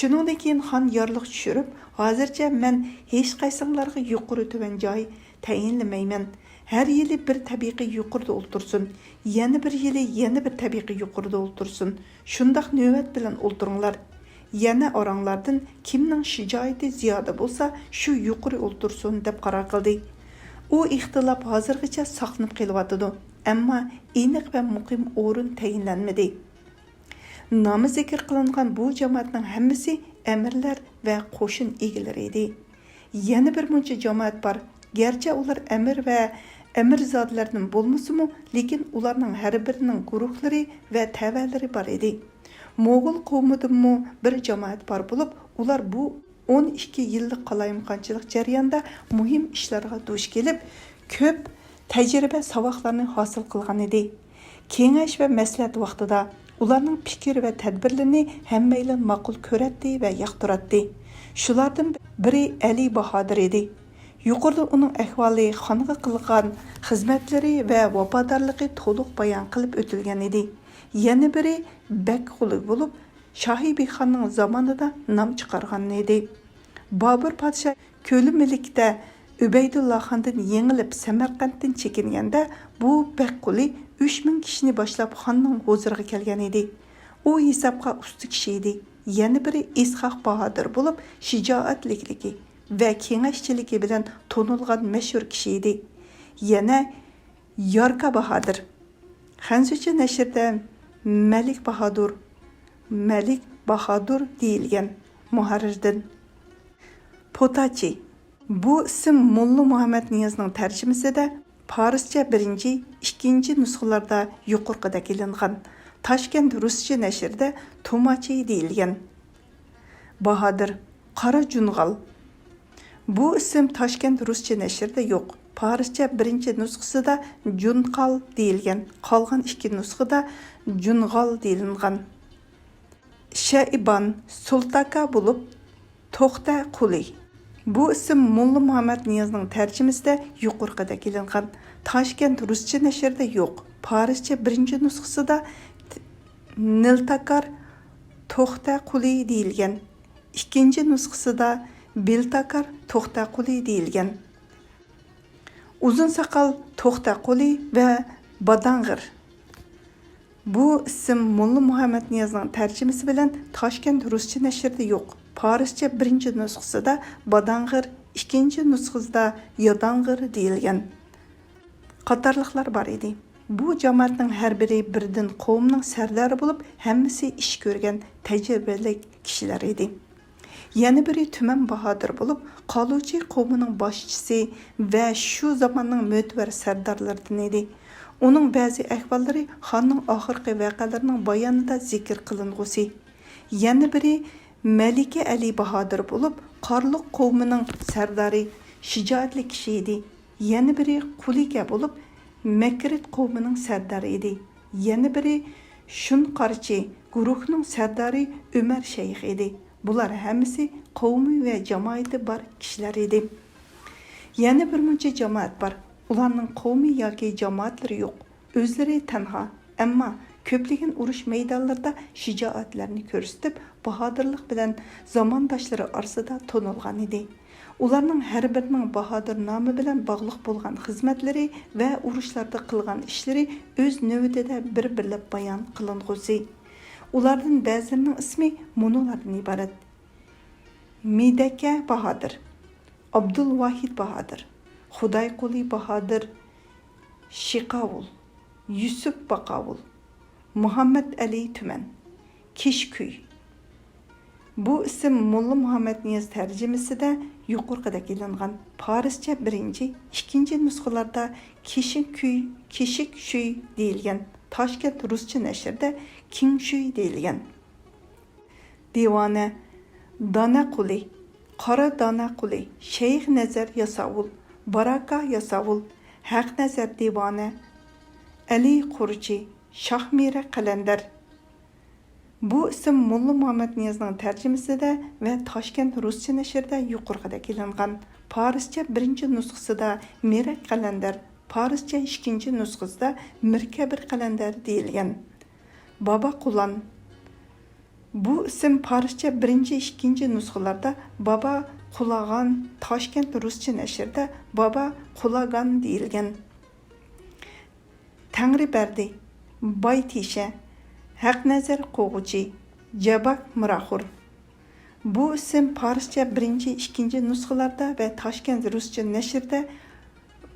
شۇنىڭدىن كېيىن خان يارلىق چۈشۈرۈپ، ھازىرچە مەن ھېچقايسىڭلارغا يۇقىرى تۆۋەن جاي تەيىنلىمەيمەن. ھەر يىلى بىر تەبىقە يۇقىرىدا ئولتۇرسۇن، يەنە بىر يىلى يەنە بىر تەبىقە يۇقىرىدا ئولتۇرسۇن. شۇنداق نۆۋەت بىلەن ئولتۇرۇڭلار. يەنە ئاراڭلاردىن كىمنىڭ شىجائىتى زىيادە بولسا، شۇ يۇقىرى ئولتۇرسۇن، دەپ قارار قىلدى. ئۇ ئىختىلاپ ھازىرغىچە ساقلىنىپ قېلىۋاتىدۇ، ئەمما ئېنىق ۋە مۇقىم ئورۇن تەيىنلەنمىدى. نامى زىكىر قىلىنغان بۇ جامائەتنىڭ ھەممىسى ئەمىرلەر ۋە قوشۇن ئىگىلىرى ئىدى. يەنە بىر مۇنچە جامائەت بار. گەرچە ئۇلار ئەمىر ۋە ئەمىرزادىلەردىن بولمىسىمۇ، لېكىن ئۇلارنىڭ ھەر بىرىنىڭ گۇرۇھلىرى ۋە تەۋەلىرى بار ئىدى. موغۇل قوۋمىدىنمۇ بىر جامائەت بار بولۇپ، ئۇلار بۇ ئون ئىككى يىللىق قالايمىقانچىلىق جەريانىدا مۇھىم ئىشلارغا دۇچ كېلىپ، كۆپ تەجرىبە ساۋاقلارنى ھاسىل قىلغان ئىدى. كېڭەش ۋە مەسلىھەت ۋاقتىدا ئۇلارنىڭ پىكىر ۋە تەدبىرلىرىنى ھەممەيلەن ماقۇل كۆرەتتى ۋە ياقتۇراتتى. شۇلاردىن بىرى ئەلى باھادىر ئىدى. يۇقىرىدا ئۇنىڭ ئەھۋالى، خانغا قىلغان خىزمەتلىرى ۋە ۋاپادارلىقى تولۇق بايان قىلىپ ئۆتۈلگەن ئىدى. يەنە بىرى بەگ قۇلى بولۇپ، شاھى بىخاننىڭ زامانىدا نام چىقارغان ئىدى. بابۇر پادىشاھ كۆلىمىلىكتە ئۈبەيدۇللا خاندىن يېڭىلىپ، سەمەرقەنتتىن چېكىنگەندە، بۇ بەگ قۇلى ئۈچ مىڭ كىشىنى باشلاپ خاننىڭ ھۇزۇرىغا كەلگەن ئىدى. ئۇ ھېسابقا ئۇستا كىشى ئىدى. يەنە بىرى ئىسھاق باھادىر بولۇپ، شىجائەتلىكلىكى ۋە كېڭەشچىلىكى بىلەن تونۇلغان مەشھۇر كىشى ئىدى. يەنە ياركا باھادىر. خەنزۇچە نەشرىدە مەلىك باھادۇر، مەلىك باھادۇر دېيىلگەن. مۇھەررىردىن. پوتاچى. بۇ ئىسىم موللا مۇھەممەد نىيازنىڭ تەرجىمىسىدە پارسچە بىرىنچى، ئىككىنچى نۇسخىلاردا يۇقىرىقىدەك ئېلىنغان. تاشكەنت رۇسچە نەشرىدە توماچى دېيىلگەن. باھادىر، قارا جۇڭغار. بۇ ئىسىم تاشكەنت رۇسچە نەشرىدە يوق. پارسچە بىرىنچى نۇسخىسىدا جۇنقال دېيىلگەن، قالغان ئىككى نۇسخىدا جۇنغال دېيىلغان. شەئىبان سۇلتاكا بولۇپ، توختە قۇلى. بۇ ئىسىم موللا مۇھەممەد نىيازنىڭ تەرجىمىسىدە يۇقىرىقىدەك ئېلىنغان. تاشكەنت رۇسچە نەشرىدە يوق. پارسچە بىرىنچى نۇسخىسىدا نىلتاكار توختە قۇلى دېيىلگەن. ئىككىنچى نۇسخىسىدا بىلتاكار توختە قۇلى دېيىلگەن. ئۇزۇن ساقال توختە قۇلى ۋە باداڭغىر. بۇ ئىسىم موللا مۇھەممەد نىيازنىڭ تەرجىمىسى بىلەن تاشكەنت رۇسچە نەشرىدە يوق. پارسچە بىرىنچى نۇسخىسىدا باداڭغىر، ئىككىنچى نۇسخىسىدا ياداڭغىر دېيىلگەن. قاتارلىقلار بار ئىدى. بۇ جامائەتنىڭ ھەر بىرى بىردىن قوۋمنىڭ سەردارى بولۇپ، ھەممىسى ئىش كۆرگەن، تەجرىبىلىك كىشىلەر ئىدى. يەنە بىرى تۈمەن باھادىر بولۇپ، قالۇچى قوۋمىنىڭ باشچىسى ۋە شۇ زاماننىڭ مۆتىۋەر سەردارلىرىدىن ئىدى. ئۇنىڭ بەزى ئەھۋاللىرى خاننىڭ ئاخىرقى ۋەقەلىرىنىڭ بايانىدا زىكىر قىلىنغۇسى. يەنە بىرى مەلىكە ئەلى باھادىر بولۇپ، قارلۇق قوۋمىنىڭ سەردارى، شىجائەتلىك كىشى ئىدى. يەنە بىرى قۇلىكە بولۇپ، مەكرىت قوۋمىنىڭ سەردارى ئىدى. يەنە بىرى شۇنقارچى گۇرۇھنىڭ سەردارى ئۆمەر شەيخ ئىدى. بۇلار ھەممىسى قوۋمى ۋە جامائىتى بار كىشىلەر ئىدى. يەنە بىر مۇنچە جامائەت بار. ئۇلارنىڭ قوۋمى ياكى جامائەتلىرى يوق. ئۆزلىرى تەنھا، ئەمما كۆپلىگەن ئۇرۇش مەيدانلىرىدا شىجائەتلەرنى كۆرسىتىپ، باھادىرلىق بىلەن زامانداشلىرى ئارىسىدا تونۇلغان ئىدى. ئۇلارنىڭ ھەر بىرىنىڭ باھادىر نامى بىلەن باغلىق بولغان خىزمەتلىرى ۋە ئۇرۇشلاردا قىلغان ئىشلىرى ئۆز نۆۋىتىدە بىر-بىرلەپ بايان قىلىنغۇسى. ئۇلاردىن بەزىلىرىنىڭ ئىسمى مۇنۇلاردىن ئىبارەت: مىدەكە باھادىر، ئابدۇلۋاھىد باھادىر، خۇدايقۇلى باھادىر، شىقاۋۇل، يۈسۈپ باقاۋۇل، مۇھەممەد ئەلى تۈمەن، كىشكۈي. بۇ ئىسىم موللا مۇھەممەد نىياز تەرجىمىسىدە يۇقىرىقىدەك ئېلىنغان. پارسچە بىرىنچى، ئىككىنچى نۇسخىلاردا كىشىكۈي، كىشىكشۈي دېيىلگەن. تاشكەنت رۇسچە نەشرىدە كىڭشۈي دېيىلگەن. دىۋانە، دانە قۇلى، قارا دانە قۇلى، شەيخ نەزەر ياساۋۇل، باراكا ياساۋۇل، ھەق نەزەر دىۋانە، ئەلى قۇرچى، شاھمىرە قەلەندەر. بۇ ئىسىم موللا مۇھەممەد نىيازنىڭ تەرجىمىسىدە ۋە تاشكەنت رۇسچە نەشرىدە يۇقىرىقىدەك ئېلىنغان. پارسچە بىرىنچى نۇسخىسىدا مىرەك قەلەندەر، پارسچە ئىككىنچى نۇسخىسىدا مىركەبىر قەلەندەر دېيىلگەن. بابا قۇلان. بۇ ئىسىم پارسچە بىرىنچى، ئىككىنچى نۇسخىلاردا بابا قۇلاغان، تاشكەنت رۇسچە نەشرىدە بابا قۇلاگان دېيىلگەن. تەڭرىبەردى، بايتىشە، ھەقنەزەر قوغۇچى، جاباك مىراخور. بۇ ئىسىم پارسچە بىرىنچى، ئىككىنچى نۇسخىلاردا ۋە تاشكەنت رۇسچە نەشرىدە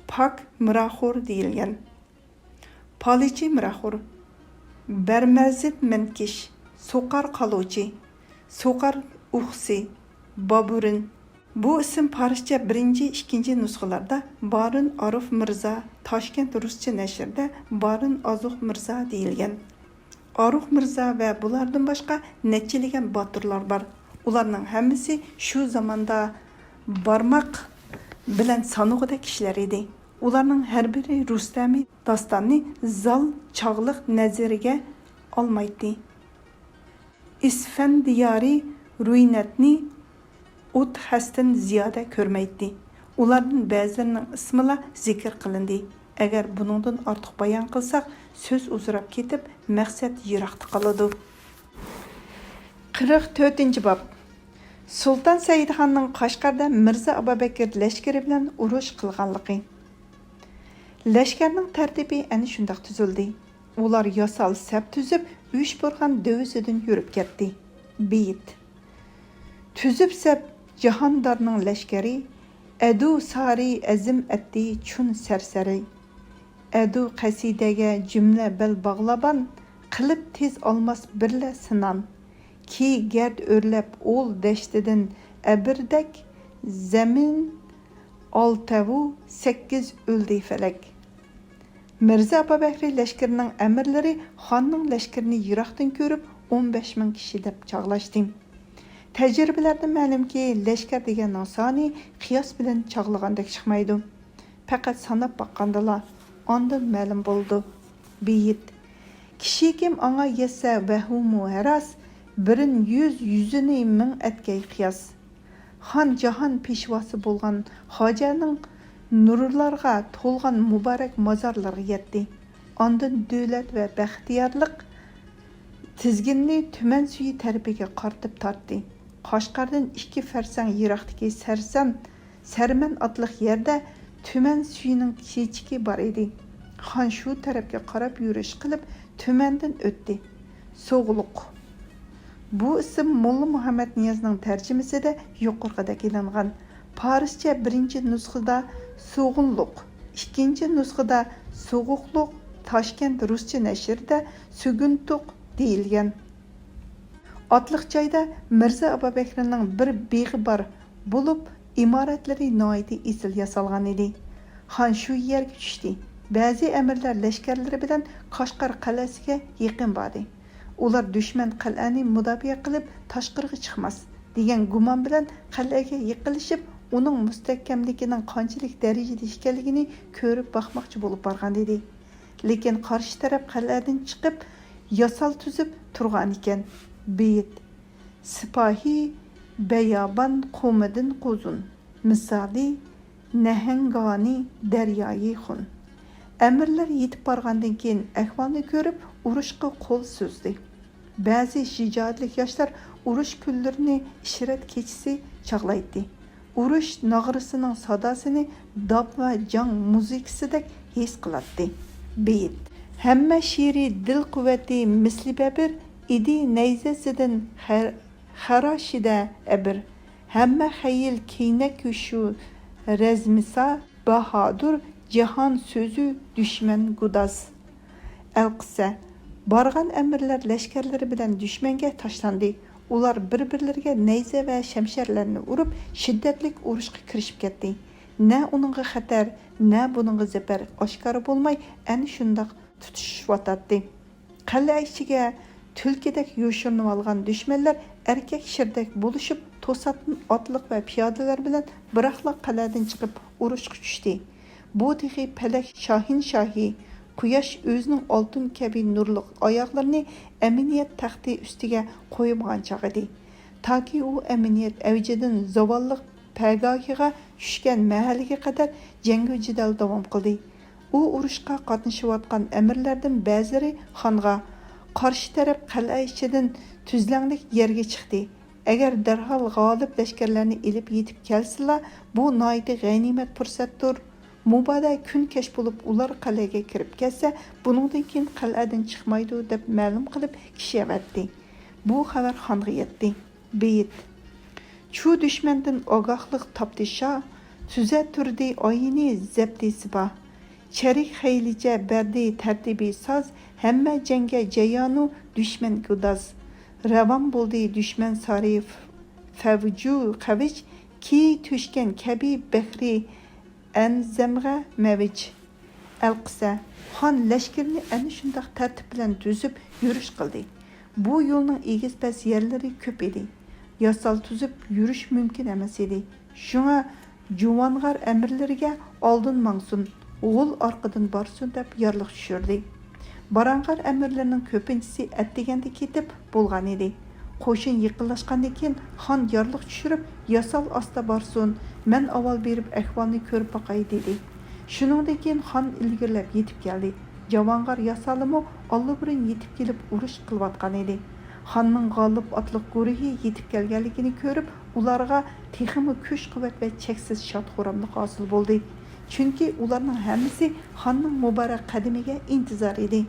پاك مىراخور دېيىلگەن. پالىچى مىراخور، بەرمەزىت مەنكىش، سوقار قالۇچى، سوقار ئۇخسى، بابۇرىن. بۇ ئىسىم پارسچە بىرىنچى، ئىككىنچى نۇسخىلاردا بارىن ئاروف مىرزا، تاشكەنت رۇسچە نەشرىدە بارىن ئازوخ مىرزا دېيىلگەن. ئاروخ مىرزا ۋە بۇلاردىن باشقا نەچچىلىگەن باتۇرلار بار. ئۇلارنىڭ ھەممىسى شۇ زاماندا بارماق بىلەن سانىغۇدەك كىشىلەر ئىدى. ئۇلارنىڭ ھەر بىرى رۇستەمى داستاننى زال چاغلىق نەزىرىگە ئالمايتتى. ئىسفەندىيارى رۇينەتنى ئوت خەستىن زىيادە كۆرمەيتتى. ئۇلاردىن بەزىلىرىنىڭ ئىسمىلا زىكىر قىلىندى. ئەگەر بۇنىڭدىن ئارتۇق بايان قىلساق، سۆز ئۇزىراپ كېتىپ، مەقسەت يىراقتا قالىدۇ. قىرىق تۆتىنچى باب. سۇلتان سەئىدخاننىڭ قەشقەردە مىرزا ئابابەكىر لەشكىرى بىلەن ئۇرۇش قىلغانلىقى. لەشكەرنىڭ تەرتىپى ئەنە شۇنداق تۈزۈلدى. ئۇلار ياسال سەپ تۈزۈپ، ئۈچ بۇرغان دۆۋىسىدىن يۈرۈپ كەتتى. بېيىت. تۈزۈپ سەپ جاھاندارنىڭ لەشكىرى، ئەدۇ سارى ئەزىم ئەتتى چۈن سەرسەرى. ئەدۇ قەسىدەگە جۈملە بەل باغلىبان، قىلىپ تېز ئالماس بىرلە سىنان. كى گەرد ئۆرلەپ ئول دەشتىدىن ئەبىردەك، زەمىن ئالتەۋۇ سەككىز ئۆلدى فەلەك. مىرزا ئابابەكرى لەشكىرىنىڭ ئەمىرلىرى خاننىڭ لەشكىرىنى يىراقتىن كۆرۈپ، ئون بەش مىڭ كىشى دەپ چاغلاشتى. تەجرىبىلەردىن مەلۇمكى، لەشكەر دېگەننىڭ سانى قىياس بىلەن چاغلىغاندەك چىقمايدۇ. پەقەت ساناپ باققاندىلا ئاندىن مەلۇم بولىدۇ. بېيىت. كىشىكىم ئاڭا يەتسە ۋەھىمۇ ھەراس، بىرىن يۈز، يۈزىنى مىڭ ئەتكەي قىياس. خان جاھان پېشۋاسى بولغان خاجەنىڭ نۇرلارغا تولغان مۇبارەك مازارلىرىغا يەتتى. ئاندىن دۆلەت ۋە بەختىيارلىق تىزگىنىنى تۈمەن سۈيى تەرىپىگە قارىتىپ تارتتى. قاشقاردىن ئىككى پەرسەڭ يىراقتىكى سەرسان، سەرمەن ئاتلىق يەردە تۈمەن سۈيىنىڭ چېچىكى بار ئىدى. خان شۇ تەرەپكە قاراپ يۈرۈش قىلىپ تۈمەندىن ئۆتتى. سوغلۇق. بۇ ئىسىم موللا مۇھەممەد نىيازنىڭ تەرجىمىسىدە يۇقىرىقىدەك ئېلىنغان. پارسچە بىرىنچى نۇسخىدا سوغۇنلۇق، ئىككىنچى نۇسخىدا سوغۇقلۇق، تاشكەنت رۇسچە نەشرىدە سۈگۈنتۇق دېيىلگەن. ئاتلىق جايدا مىرزا ئابابەكرىنىڭ بىر بېغى بار بولۇپ، ئىمارەتلىرى ناھايىتى ئېسىل ياسالغان ئىدى. خان شۇ يەرگە چۈشتى. بەزى ئەمىرلەر لەشكەرلىرى بىلەن قاشقار قەلئەسىگە يېقىن باردى. ئۇلار دۈشمەن قەلئەنى مۇداپىئە قىلىپ تاشقىرىغا چىقماس، دېگەن گۇمان بىلەن قەلئەگە يېقىنلىشىپ، ئۇنىڭ مۇستەھكەملىكىنىڭ قانچىلىك دەرىجىدە ئىكەنلىكىنى كۆرۈپ باقماقچى بولۇپ بارغان ئىدى. لېكىن قارشى تەرەپ قەلئەدىن چىقىپ، ياسال تۈزۈپ تۇرغانىكەن. بېيىت. سىپاھى بەيابان قۇمىدىن قۇزۇن، مىسالى نەھەنگانى دەريايى خۇن. ئەمىرلەر يېتىپ بارغاندىن كېيىن ئەھۋالنى كۆرۈپ، ئۇرۇشقا قول سوزدى. بەزى شىجائەتلىك ياشلار ئۇرۇش كۈنلىرىنى ئىشرەت كېچىسى چاغلايتتى. ئۇرۇش ناغرىسىنىڭ ساداسىنى داپ ۋە جاڭ مۇزىكىسىدەك ھېس قىلاتتى. بېيىت. ھەممە شېرى دىل قۇۋۋەتى مىسلى بەبىر، ئىدى نەيزىسىدىن خەر-، خاراشىدە ئەبىر. ھەممە خەيل كەينەك شۇ رەزمىسا، باھادۇر جاھان سۆزى دۈشمەن گۇداز. ئەلقىسسە. بارغان ئەمىرلەر لەشكەرلىرى بىلەن دۈشمەنگە تاشلاندى. ئۇلار بىر-بىرلىرىگە نەيزە ۋە شەمشەرلەرنى ئۇرۇپ، شىددەتلىك ئۇرۇشقا كىرىشىپ كەتتى. نە ئۇنىڭغا خەتەر، نە بۇنىڭغا زەپەر ئاشكارا بولماي، ئەنە شۇنداق تۇتۇشۇشۇۋاتاتتى. قەلئە ئىچىگە تۈلكىدەك يوشۇرۇنۇۋالغان دۈشمەنلەر ئەركەك شىردەك بولۇشۇپ، توساتتىن ئاتلىق ۋە پىيادىلەر بىلەن بىراقلا قەلئەدىن چىقىپ ئۇرۇشقا چۈشتى. بۇ تېخى پەلەك شاھىنشاھى، قۇياش ئۆزىنىڭ ئالتۇن كەبى نۇرلۇق ئاياغلىرىنى ئەمىنىيەت تەختى ئۈستىگە قويمىغان چاغ ئىدى. تاكى ئۇ ئەمىنىيەت ئەۋجىدىن زاۋاللىق پەگاھىغا چۈشكەن مەھەلگە قەدەر جەڭگۇ جېدەل داۋام قىلدى. ئۇ ئۇرۇشقا قاتنىشىۋاتقان ئەمىرلەردىن بەزىلىرى خانغا، قارشى تەرەپ قەلئە ئىچىدىن تۈزلەڭلىك يەرگە چىقتى. ئەگەر دەرھال غالىب لەشكەرلەرنى ئېلىپ يېتىپ كەلسىلا، بۇ ناھايىتى غەنىيمەت پۇرسەتتۇر. مۇبادا كۈن كەچ بولۇپ ئۇلار قەلئەگە كىرىپ كەتسە، بۇنىڭدىن كېيىن قەلئەدىن چىقمايدۇ، دەپ مەلۇم قىلىپ كىشى ئەۋەتتى. بۇ خەۋەر خانغا يەتتى. بېيىت. چۇ دۈشمەندىن ئاگاھلىق تاپتى شاھ، تۈزەتتۈردى ئايىنى زەپتى سىپاھ. چېرىك خەيلىچە بەردى تەرتىبى ساز، ھەممە جەڭگە جەييانۇ دۈشمەن گۇداز. راۋان بولدى دۈشمەن سارى فەۋجۇ قەۋىچ، كى تۆشكەن كەبى بەھرى ئەنزەمغە مەۋج. ئەلقىسە. خان لەشكىرىنى ئەنە شۇنداق تەرتىپ بىلەن تۈزۈپ يۈرۈش قىلدى. بۇ يولنىڭ ئېگىز-پەس يەرلىرى كۆپ ئىدى. ياسال تۈزۈپ يۈرۈش مۇمكىن ئەمەس ئىدى. شۇڭا جۇۋانغار ئەمىرلىرىگە «ئالدىن ماڭسۇن، غۇل ئارقىدىن بارسۇن» دەپ يارلىق چۈشۈردى. باراڭغار ئەمىرلىرىنىڭ كۆپىنچىسى ئەتىگەندە كېتىپ بولغان ئىدى. قوشۇن يېقىنلاشقاندىن كېيىن خان يارلىق چۈشۈرۈپ، «ياسال ئاستا بارسۇن، مەن ئاۋۋال بېرىپ ئەھۋالنى كۆرۈپ باقاي» دېدى. شۇنىڭدىن كېيىن خان ئىلگىرىلەپ يېتىپ كەلدى. جاۋانغار ياسالىمۇ ئاللىبۇرۇن يېتىپ كېلىپ ئۇرۇش قىلىۋاتقان ئىدى. خاننىڭ غالىپ ئاتلىق گۇرۇھى يېتىپ كەلگەنلىكىنى كۆرۈپ، ئۇلارغا تېخىمۇ كۈچ-قۇۋۋەت ۋە چەكسىز شاد-خۇراملىق ھاسىل بولدى. چۈنكى ئۇلارنىڭ ھەممىسى خاننىڭ مۇبارەك قەدىمىگە ئىنتىزار ئىدى.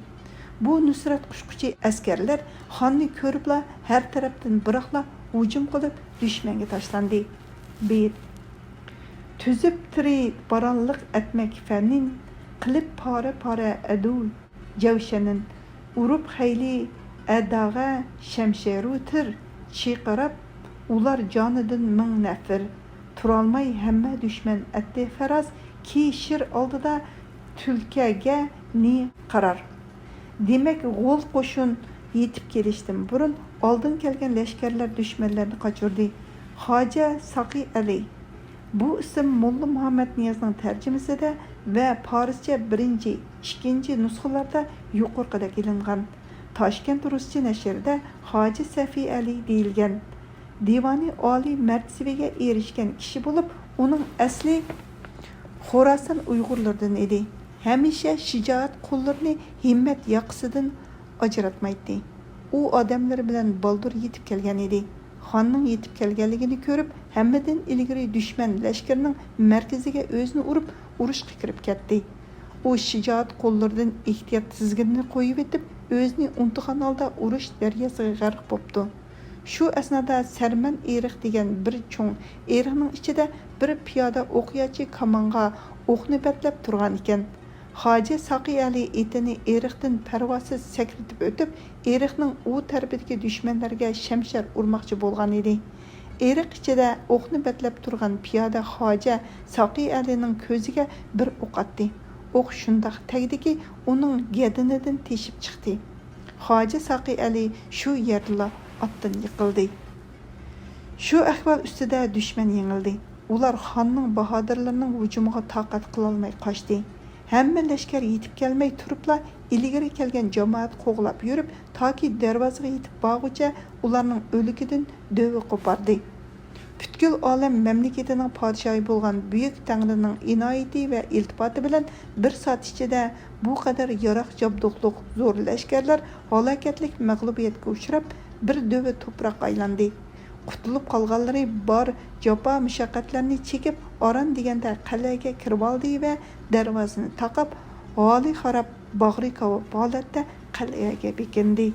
بۇ نۇسرەت قۇچقۇچى ئەسكەرلەر خاننى كۆرۈپلا ھەر تەرەپتىن بىراقلا ھۇجۇم قىلىپ دۈشمەنگە تاشلاندى. بېيىت. تۈزۈپ تىرى بارانلىق ئەتمەك فەنىن، قىلىپ پارە-پارە ئەدۇ جەۋشەنىن. ئۇرۇپ خەيلى ئەداغە شەمشېرۇ تىر، چىقىراپ ئۇلار جانىدىن مىڭ نەفىر. تۇرالماي ھەممە دۈشمەن ئەتتى فەراز، كى شىر ئالدىدا تۈلكەگە نى قارار. دېمەك، غول قوشۇن يېتىپ كېلىشتىن بۇرۇن ئالدىن كەلگەن لەشكەرلەر دۈشمەنلەرنى قاچۇردى. خاجە ساقى ئەلى. بۇ ئىسىم موللا مۇھەممەد نىيازنىڭ تەرجىمىسىدە ۋە پارسچە بىرىنچى، ئىككىنچى نۇسخىلاردا يۇقىرىقىدەك ئېلىنغان. تاشكەنت رۇسچە نەشرىدە خاجە سەفى ئەلى دېيىلگەن. دىۋانى ئالىي مەرتىۋىگە ئېرىشكەن كىشى بولۇپ، ئۇنىڭ ئەسلى خوراسان ئۇيغۇرلىرىدىن ئىدى. ھەمىشە شىجائەت قوللىرىنى ھىممەت ياقىسىدىن ئاجراتمايتتى. ئۇ ئادەملىرى بىلەن بالدۇر يېتىپ كەلگەن ئىدى. خاننىڭ يېتىپ كەلگەنلىكىنى كۆرۈپ، ھەممىدىن ئىلگىرى دۈشمەن لەشكىرىنىڭ مەركىزىگە ئۆزىنى ئۇرۇپ، ئۇرۇشقا كىرىپ كەتتى. ئۇ شىجائەت قوللىرىدىن ئېھتىيات تىزگىنىنى قويۇۋېتىپ، ئۆزىنى ئۇنتۇغان ھالدا ئۇرۇش دەرياسىغا غەرق بوپتۇ. شۇ ئەسنادا سەرمەن ئېرىق دېگەن بىر چوڭ ئېرىقنىڭ ئىچىدە بىر پىيادە ئوقياچى كامانغا ئوقنى بەتلەپ تۇرغان ئىكەن. خاجە ساقى ئەلى ئېتىنى ئېرىقتىن پەرۋاسىز سەكرىتىپ ئۆتۈپ، ئېرىقنىڭ ئۇ تەرىپىدىكى دۈشمەنلەرگە شەمشەر ئۇرماقچى بولغان ئىدى. ئېرىق ئىچىدە ئوقنى بەتلەپ تۇرغان پىيادە خاجە ساقى ئەلىنىڭ كۆزىگە بىر ئوق ئاتتى. ئوق شۇنداق تەگدىكى، ئۇنىڭ گەدىنىدىن تېشىپ چىقتى. خاجە ساقى ئەلى شۇ يەردىلا ئاتتىن يىقىلدى. شۇ ئەھۋال ئۈستىدە دۈشمەن يېڭىلدى. ئۇلار خاننىڭ باھادىرلىرىنىڭ ھۇجۇمىغا تاقەت قىلالماي قاچتى. ھەممە لەشكەر يېتىپ كەلمەي تۇرۇپلا، ئىلگىرى كەلگەن جامائەت قوغلاپ يۈرۈپ، تاكى دەرۋازىغا يېتىپ بارغۇچە ئۇلارنىڭ ئۆلۈكىدىن دۆۋە قوپاردى. پۈتكۈل ئالەم مەملىكىتىنىڭ پادىشاھى بولغان بۈيۈك تەڭرىنىڭ ئىنايىتى ۋە ئىلتىپاتى بىلەن بىر سائەت ئىچىدە بۇ قەدەر ياراق جابدۇقلۇق زور لەشكەرلەر ھالاكەتلىك مەغلۇبىيەتكە ئۇچراپ، بىر دۆۋە توپراققا ئايلاندى. قۇتۇلۇپ قالغانلىرى بار جاپا مۇشەققەتلەرنى چېكىپ، ئاران دېگەندە قەلئەگە كىرىۋالدى ۋە دەرۋازىنى تاقاپ، ھالى خاراب، باغرى كاۋاپ ھالەتتە قەلئەگە بېكىندى.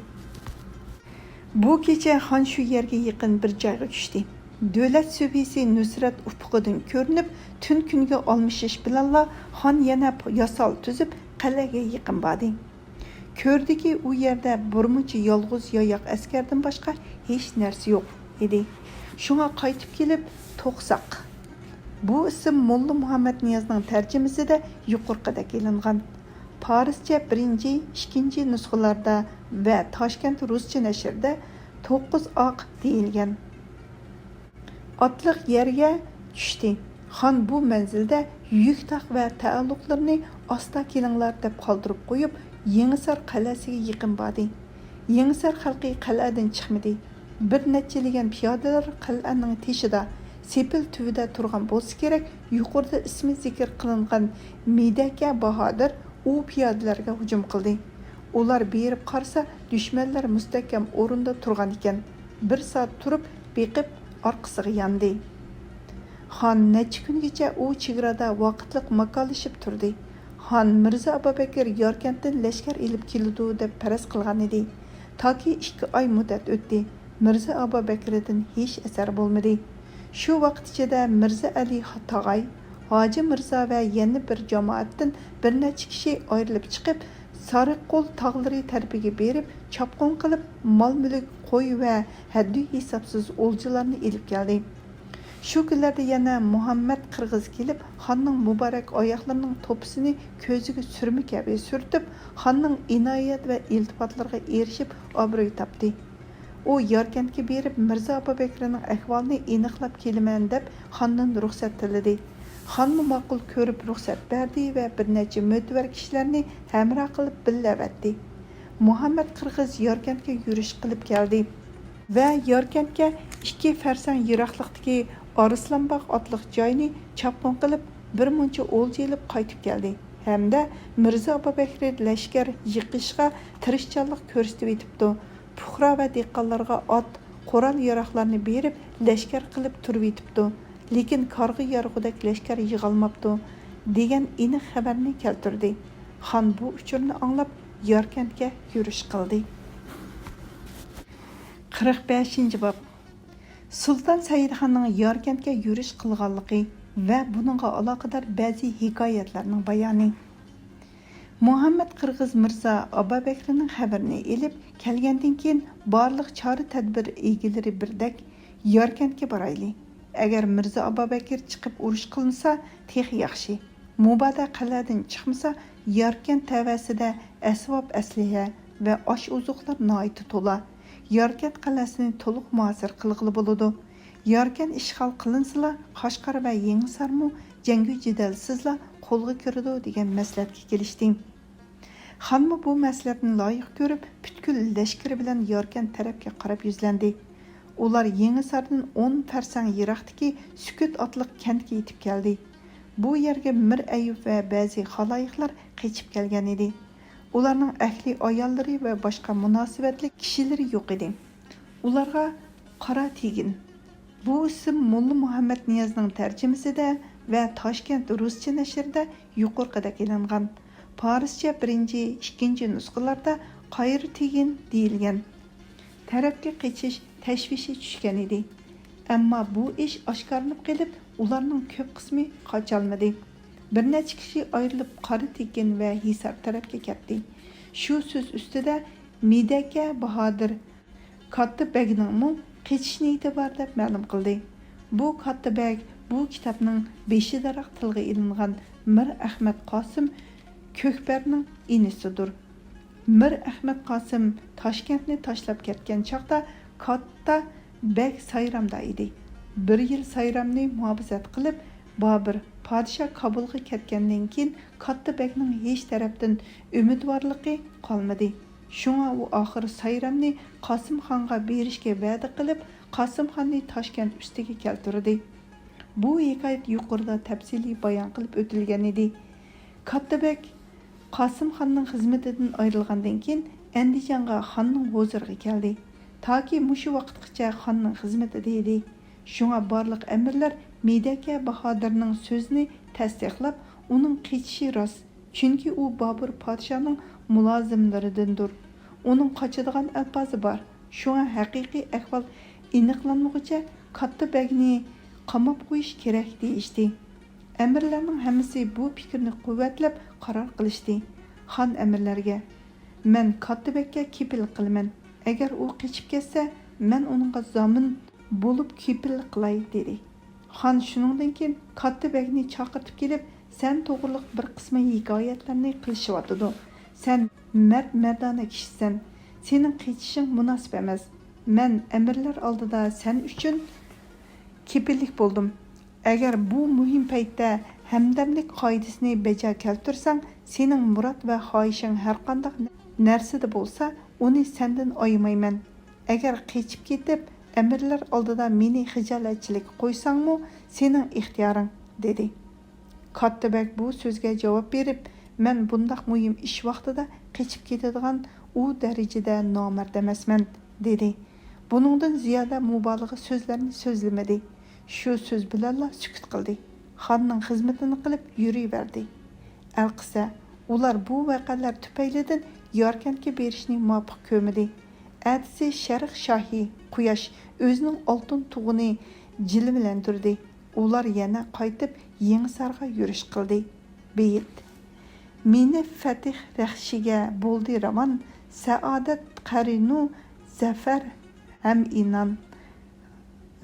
بۇ كېچە خان شۇ يەرگە يېقىن بىر جايغا چۈشتى. دۆلەت سۈبھىسى نۇسرەت ئۇپۇقىدىن كۆرۈنۈپ، تۈن كۈنگە ئالمىشىش بىلەنلا خان يەنە ياسال تۈزۈپ، قەلئەگە يېقىن باردى. كۆردىكى، ئۇ يەردە بىرمۇنچە يالغۇز ياياق ئەسكەردىن باشقا ھېچ نەرسە يوق ئىدى. شۇڭا قايتىپ كېلىپ توقساق. بۇ ئىسىم موللا مۇھەممەد نىيازنىڭ تەرجىمىسىدە يۇقىرىقىدەك ئېلىنغان. پارسچە بىرىنچى، ئىككىنچى نۇسخىلاردا ۋە تاشكەنت رۇسچە نەشرىدە توققۇز ئاق دېيىلگەن. ئاتلىق يەرگە چۈشتى. خان بۇ مەنزىلدە يۈك تاق ۋە تەئەللۇقلىرىنى ئاستا كېلىڭلار دەپ قالدۇرۇپ قويۇپ، يېڭىسار قەلئەسىگە يېقىن باردى. يېڭىسار خەلقى قەلئەدىن چىقمىدى. بىر نەچچە لېگەن پىيادىلەر قەلئەنىڭ تېشىدا، سېپىل تۈۋىدە تۇرغان بولسا كېرەك، يۇقىرىدا ئىسمى زىكىر قىلىنغان مىدەكە باھادىر ئۇ پىيادىلەرگە ھۇجۇم قىلدى. ئۇلار بېرىپ قارىسا، دۈشمەنلەر مۇستەھكەم ئورۇندا تۇرغان ئىكەن. بىر سائەت تۇرۇپ بېقىپ، ئارقىسىغا ياندى. خان نەچچە كۈنگىچە ئۇ چېگرادا ۋاقىتلىق ماكانلىشىپ تۇردى. خان مىرزا ئابابەكرى ياركەنتتىن لەشكەر ئېلىپ كېلىدۇ دەپ پەرەز قىلغان ئىدى. تاكى ئىككى ئاي مۇددەت ئۆتتى. مىرزا ئابابەكرىدىن ھېچ ئەسەر بولمىدى. شۇ ۋاقىت ئىچىدە مىرزا ئەلى تاغاي، ھاجى مىرزا ۋە يەنە بىر جامائەتتىن بىر نەچچە كىشى ئايرىلىپ چىقىپ، سارىققول تاغلىرى تەرىپىگە بېرىپ، چاپقۇن قىلىپ، مال-مۈلۈك، قوي ۋە ھەددى ھېسابسىز ئولجىلارنى ئېلىپ كەلدى. شۇ كۈنلەردە يەنە مۇھەممەد قىرغىز كېلىپ، خاننىڭ مۇبارەك ئاياغلىرىنىڭ توپىسىنى كۆزىگە سۈرمە كەبى سۈرتۈپ، خاننىڭ ئىنايەت ۋە ئىلتىپاتلىرىغا ئېرىشىپ، ئابرۇي تاپتى. ئۇ ياركەنتكە بېرىپ، مىرزا ئابۇبەكرىنىڭ ئەھۋالىنى ئېنىقلاپ كېلىمەن دەپ، خاندىن رۇخسەت تىلىدى. خانمۇ ماقۇل كۆرۈپ رۇخسەت بەردى ۋە بىر نەچچە مۆتىۋەر كىشىلەرنى ھەمراھ قىلىپ بىللە ئەۋەتتى. مۇھەممەد قىرغىز ياركەنتكە يۈرۈش قىلىپ كەلدى ۋە ياركەنتكە ئىككى فەرسەڭ يىراقلىقتىكى ئارسلانباغ ئاتلىق جاينى چاپقۇن قىلىپ، بىر مۇنچە ئولجا ئېلىپ قايتىپ كەلدى ھەمدە مىرزا ئابۇبەكرى لەشكەر يىغىشقا تىرىشچانلىق كۆرسىتىۋېتىپتۇ. پۇقرا ۋە دېھقانلارغا ئات، قورال-ياراغلارنى بېرىپ، لەشكەر قىلىپ تۇرۇۋېتىپتۇ، لېكىن كارغا يارىغۇدەك لەشكەر يىغالماپتۇ، دېگەن ئېنىق خەۋەرنى كەلتۈردى. خان بۇ ئۇچۇرنى ئاڭلاپ، ياركەنتكە يۈرۈش قىلدى. قىرىق بەشىنچى باب. سۇلتان سەئىدخاننىڭ ياركەنتكە يۈرۈش قىلغانلىقى ۋە بۇنىڭغا ئالاقىدار بەزى ھېكايەتلەرنىڭ بايانى. مۇھەممەد قىرغىز مىرزا ئابابەكرىنىڭ خەۋىرىنى ئېلىپ كەلگەندىن كېيىن، بارلىق چارە-تەدبىر ئىگىلىرى بىردەك، ياركەنتكە بارايلى. ئەگەر مىرزا ئابابەكرى چىقىپ ئۇرۇش قىلمىسا، تېخى ياخشى. مۇبادا قەلئەدىن چىقمىسا، ياركەنت تەۋەسىدە ئەسۋاب-ئەسلىھە، ۋە ئاش-ئوزۇقلار ناھايىتى تولا. ياركەنت قەلئەسىنى تولۇق مۇھاسىرە قىلغىلى بولىدۇ. ياركەنت ئىشغال قىلىنسىلا، قاشقار ۋە يېڭىسارمۇ جەڭگى جېدەلسىزلا قولغا كىرىدۇ، دېگەن مەسلىھەتكە كېلىشتى. خانمۇ بۇ مەسلىھەتنى لايىق كۆرۈپ، پۈتكۈل لەشكىرى بىلەن ياركەنت تەرەپكە قاراپ يۈزلەندى. ئۇلار يېڭىساردىن ئون پەرسەڭ يىراقتىكى سۈكۈت ئاتلىق كەنتكە يېتىپ كەلدى. بۇ يەرگە مىر ئەييۇپ ۋە بەزى خالايىقلار قېچىپ كەلگەن ئىدى. ئۇلارنىڭ ئەھلى ئاياللىرى ۋە باشقا مۇناسىۋەتلىك كىشىلىرى يوق ئىدى. ئۇلارغا قارا تېگىن، بۇ ئىسىم موللا مۇھەممەد نىيازنىڭ تەرجىمىسىدە ۋە تاشكەنت رۇسچە نەشرىدە يۇقىرىقىدەك ئېلىنغان. پارسچە بىرىنچى، ئىككىنچى نۇسخىلاردا قايرى تېگىن دېيىلگەن. تەرەپكە قېچىش تەشۋىشى چۈشكەن ئىدى. ئەمما بۇ ئىش ئاشكارىلىنىپ قېلىپ، ئۇلارنىڭ كۆپ قىسمى قاچالمىدى. بىر نەچچە كىشى ئايرىلىپ، قارا تېگىن ۋە ھېسار تەرەپكە كەتتى. شۇ سۆز ئۈستىدە مىدەكە باھادىر كاتتا بەگنىڭمۇ قېچىش نىيىتى بار دەپ مەلۇم قىلدى. بۇ كاتتا بەگ بۇ كىتابنىڭ بېشىدىراق تىلغا ئېلىنغان مىر ئەخمەت قاسىم كۆكبەرنىڭ ئىنىسىدۇر. مىر ئەخمەت قاسىم تاشكەنتنى تاشلاپ كەتكەن چاغدا كاتتا بەگ سايرامدا ئىدى. بىر يىل سايرامنى مۇھاپىزەت قىلىپ، بابۇر پادىشاھ كابۇلغا كەتكەندىن كېيىن، كاتتا بەگنىڭ ھېچ تەرەپتىن ئۈمىدۋارلىقى قالمىدى. شۇڭا ئۇ ئاخىر سايرامنى قاسىمخانغا بېرىشكە ۋەدە قىلىپ، قاسىمخاننى تاشكەنت ئۈستىگە كەلتۈردى. بۇ ھېكايەت يۇقىرىدا تەپسىلىي بايان قىلىپ ئۆتۈلگەن ئىدى. كاتتا بەگ قاسىمخاننىڭ خىزمىتىدىن ئايرىلغاندىن كېيىن، ئەندىجانغا خاننىڭ ھۇزۇرىغا كەلدى. تاكى مۇشۇ ۋاقىتقىچە خاننىڭ خىزمىتىدە ئىدى. شۇڭا بارلىق ئەمىرلەر مىدەكە باھادىرنىڭ سۆزىنى تەستىقلاپ، ئۇنىڭ قېچىشى راست، چۈنكى ئۇ بابۇر پادىشاھنىڭ مۇلازىملىرىدىندۇر. ئۇنىڭ قاچىدىغان ئەلپازى بار. شۇڭا ھەقىقىي ئەھۋال ئېنىقلانمىغۇچە كاتتا بەگنى قاماپ قويۇش كېرەك، دېيىشتى. ئەمىرلەرنىڭ ھەممىسى بۇ پىكىرنى قۇۋۋەتلەپ قارار قىلىشتى. خان ئەمىرلەرگە، مەن كاتتا بەگكە كېپىللىك قىلىمەن. ئەگەر ئۇ قېچىپ كەتسە، مەن ئۇنىڭغا زامىن بولۇپ كېپىللىك قىلاي، دېدى. خان شۇنىڭدىن كېيىن كاتتا بەگنى چاقىرتىپ كېلىپ، سەن توغرىلىق بىر قىسمى ھېكايەتلەرنى قىلىشىۋاتىدۇ. سەن مەرد مەردانە كىشىسەن. سېنىڭ قېچىشىڭ مۇناسىپ ئەمەس. مەن ئەمىرلەر ئالدىدا سەن ئۈچۈن كېپىللىك بولدۇم. ئەگەر بۇ مۇھىم پەيتتە ھەمدەملىك قائىدىسىنى بەجا كەلتۈرسەڭ، سېنىڭ مۇراد ۋە خاھىشىڭ ھەرقانداق نەرسىدە بولسا، ئۇنى سەندىن ئايىمايمەن. ئەگەر قېچىپ كېتىپ، ئەمىرلەر ئالدىدا مېنى خىجالەتچىلىككە قويساڭمۇ، سېنىڭ ئىختىيارىڭ، دېدى. كاتتا بەگ بۇ سۆزگە جاۋاب بېرىپ، مەن بۇنداق مۇھىم ئىش ۋاقتىدا قېچىپ كېتىدىغان ئۇ دەرىجىدە نامەرد ئەمەسمەن، دېدى. بۇنىڭدىن زىيادە مۇبالىغە سۆزلەرنى سۆزلىمىدى. شۇ سۆز بىلەنلا سۈكۈت قىلدى. خاننىڭ خىزمىتىنى قىلىپ يۈرۈۋەردى. ئەلقىسە، ئۇلار بۇ ۋەقەلەر تۈپەيلىدىن ياركەنتكە بېرىشنى مۇۋاپىق كۆرمىدى. ئەتىسى شەرق شاھى قۇياش ئۆزىنىڭ ئالتۇن تۇغىنى جىلۋىلەندۈردى. ئۇلار يەنە قايتىپ يېڭىسارغا يۈرۈش قىلدى. بېيىت. مېنى فەتىھ رەخشىگە بولدى راۋان، سائادەت قەرىنۇ زەفەر ھەم ئىنان.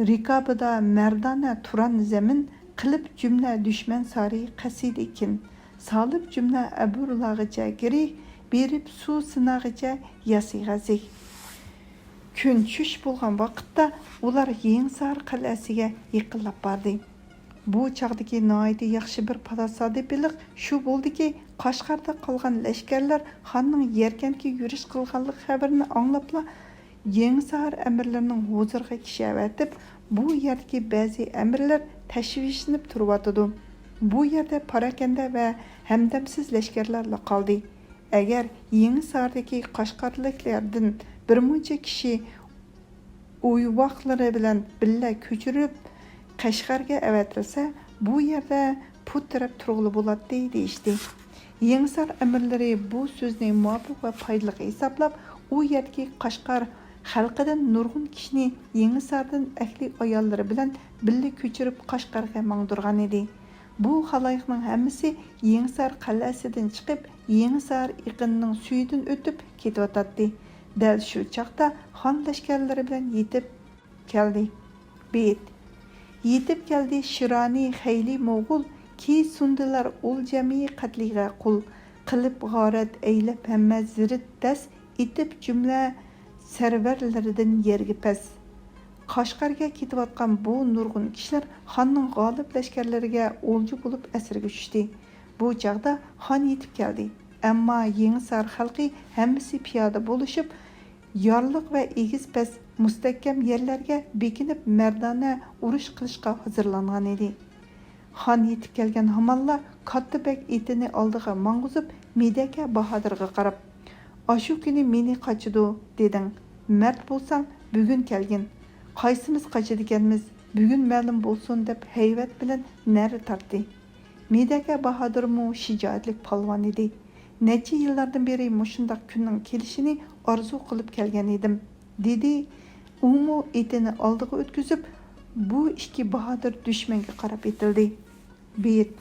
رىكابىدا مەردانە تۇران زەمىن، قىلىپ جۈملە دۈشمەن سارى قەسىدىكىن. سالىپ جۈملە ئەبۇرلاغىچە گىرىھ، بېرىپ سۇ سىناغىچە ياسى غەزىھ. كۈن چۈش بولغان ۋاقىتتا ئۇلار يېڭىسار قەلئەسىگە يېقىنلاپ باردى. بۇ چاغدىكى ناھايىتى ياخشى بىر تاسادىپىيلىق شۇ بولدىكى، قەشقەردە قالغان لەشكەرلەر خاننىڭ ياركەنتكە يۈرۈش قىلغانلىق خەۋىرىنى ئاڭلاپلا، يېڭىسار ئەمىرلىرىنىڭ ھۇزۇرىغا كىشى ئەۋەتىپ، بۇ يەردىكى بەزى ئەمىرلەر تەشۋىشلىنىپ تۇرۇۋاتىدۇ. بۇ يەردە پاراكەندە ۋە ھەمدەمسىز لەشكەرلەرلا قالدى. ئەگەر يېڭىساردىكى قەشقەرلىكلەردىن بىرمۇنچە كىشى ئۇيۋاقلىرى بىلەن بىللە كۆچۈرۈپ، قەشقەرگە ئەۋەتىلسە، بۇ يەردە پۇت تىرەپ تۇرغىلى بولاتتى، دېيىشتى. يېڭىسار ئەمىرلىرى بۇ سۆزنى مۇۋاپىق ۋە پايدىلىق ھېسابلاپ، ئۇ يەردىكى قەشقەر خەلقىدىن نۇرغۇن كىشىنى يېڭىساردىن ئەھلى ئاياللىرى بىلەن بىللە كۆچۈرۈپ، قەشقەرگە ماڭدۇرغان ئىدى. بۇ خالايىقنىڭ ھەممىسى يېڭىسار قەلئەسىدىن چىقىپ، يېڭىسار ئېقىنىنىڭ سۈيىدىن ئۆتۈپ كېتىۋاتاتتى. دەل شۇ چاغدا خان لەشكەرلىرى بىلەن يېتىپ كەلدى. بېيىت. يېتىپ كەلدى شىرانى خەيلى موغۇل، كى سۇندىلار ئۇل جەمئىي قەتلىگە قۇل. قىلىپ غارەت ئەيلەپ ھەممە زىرىت دەس، ئېتىپ جۈملە سەرۋەرلىرىدىن يەرگە پەس. قەشقەرگە كېتىۋاتقان بۇ نۇرغۇن كىشىلەر خاننىڭ غالىب لەشكەرلىرىگە ئولجا بولۇپ ئەسىرگە چۈشتى. بۇ چاغدا خان يېتىپ كەلدى. ئەمما يېڭىسار خەلقى ھەممىسى پىيادە بولۇشۇپ، يارلىق ۋە ئېگىز پەس مۇستەھكەم يەرلەرگە بېكىنىپ، مەردانە ئۇرۇش قىلىشقا ھازىرلانغان ئىدى. خان يېتىپ كەلگەن ھامانلا كاتتا بەگ ئېتىنى ئالدىغا ماڭغۇزۇپ، مىدەكە باھادىرغا قاراپ، «ئاشۇ كۈنى مېنى قاچىدۇ دېدىڭ. مەرد بولساڭ، بۈگۈن كەلگىن. قايسىمىز قاچىدىكەنمىز، بۈگۈن مەلۇم بولسۇن» دەپ، ھەيۋەت بىلەن نەرە تارتتى. مىدەكە باھادىرمۇ شىجائەتلىك پالۋان ئىدى. «نەچچە يىللاردىن بېرى مۇشۇنداق كۈننىڭ كېلىشىنى ئارزۇ قىلىپ كەلگەن ئىدىم» دېدى. ئۇمۇ ئېتىنى ئالدىغا ئۆتكۈزۈپ، بۇ ئىككى باھادىر دۈشمەنگە قاراپ ئېتىلدى. بېيىت.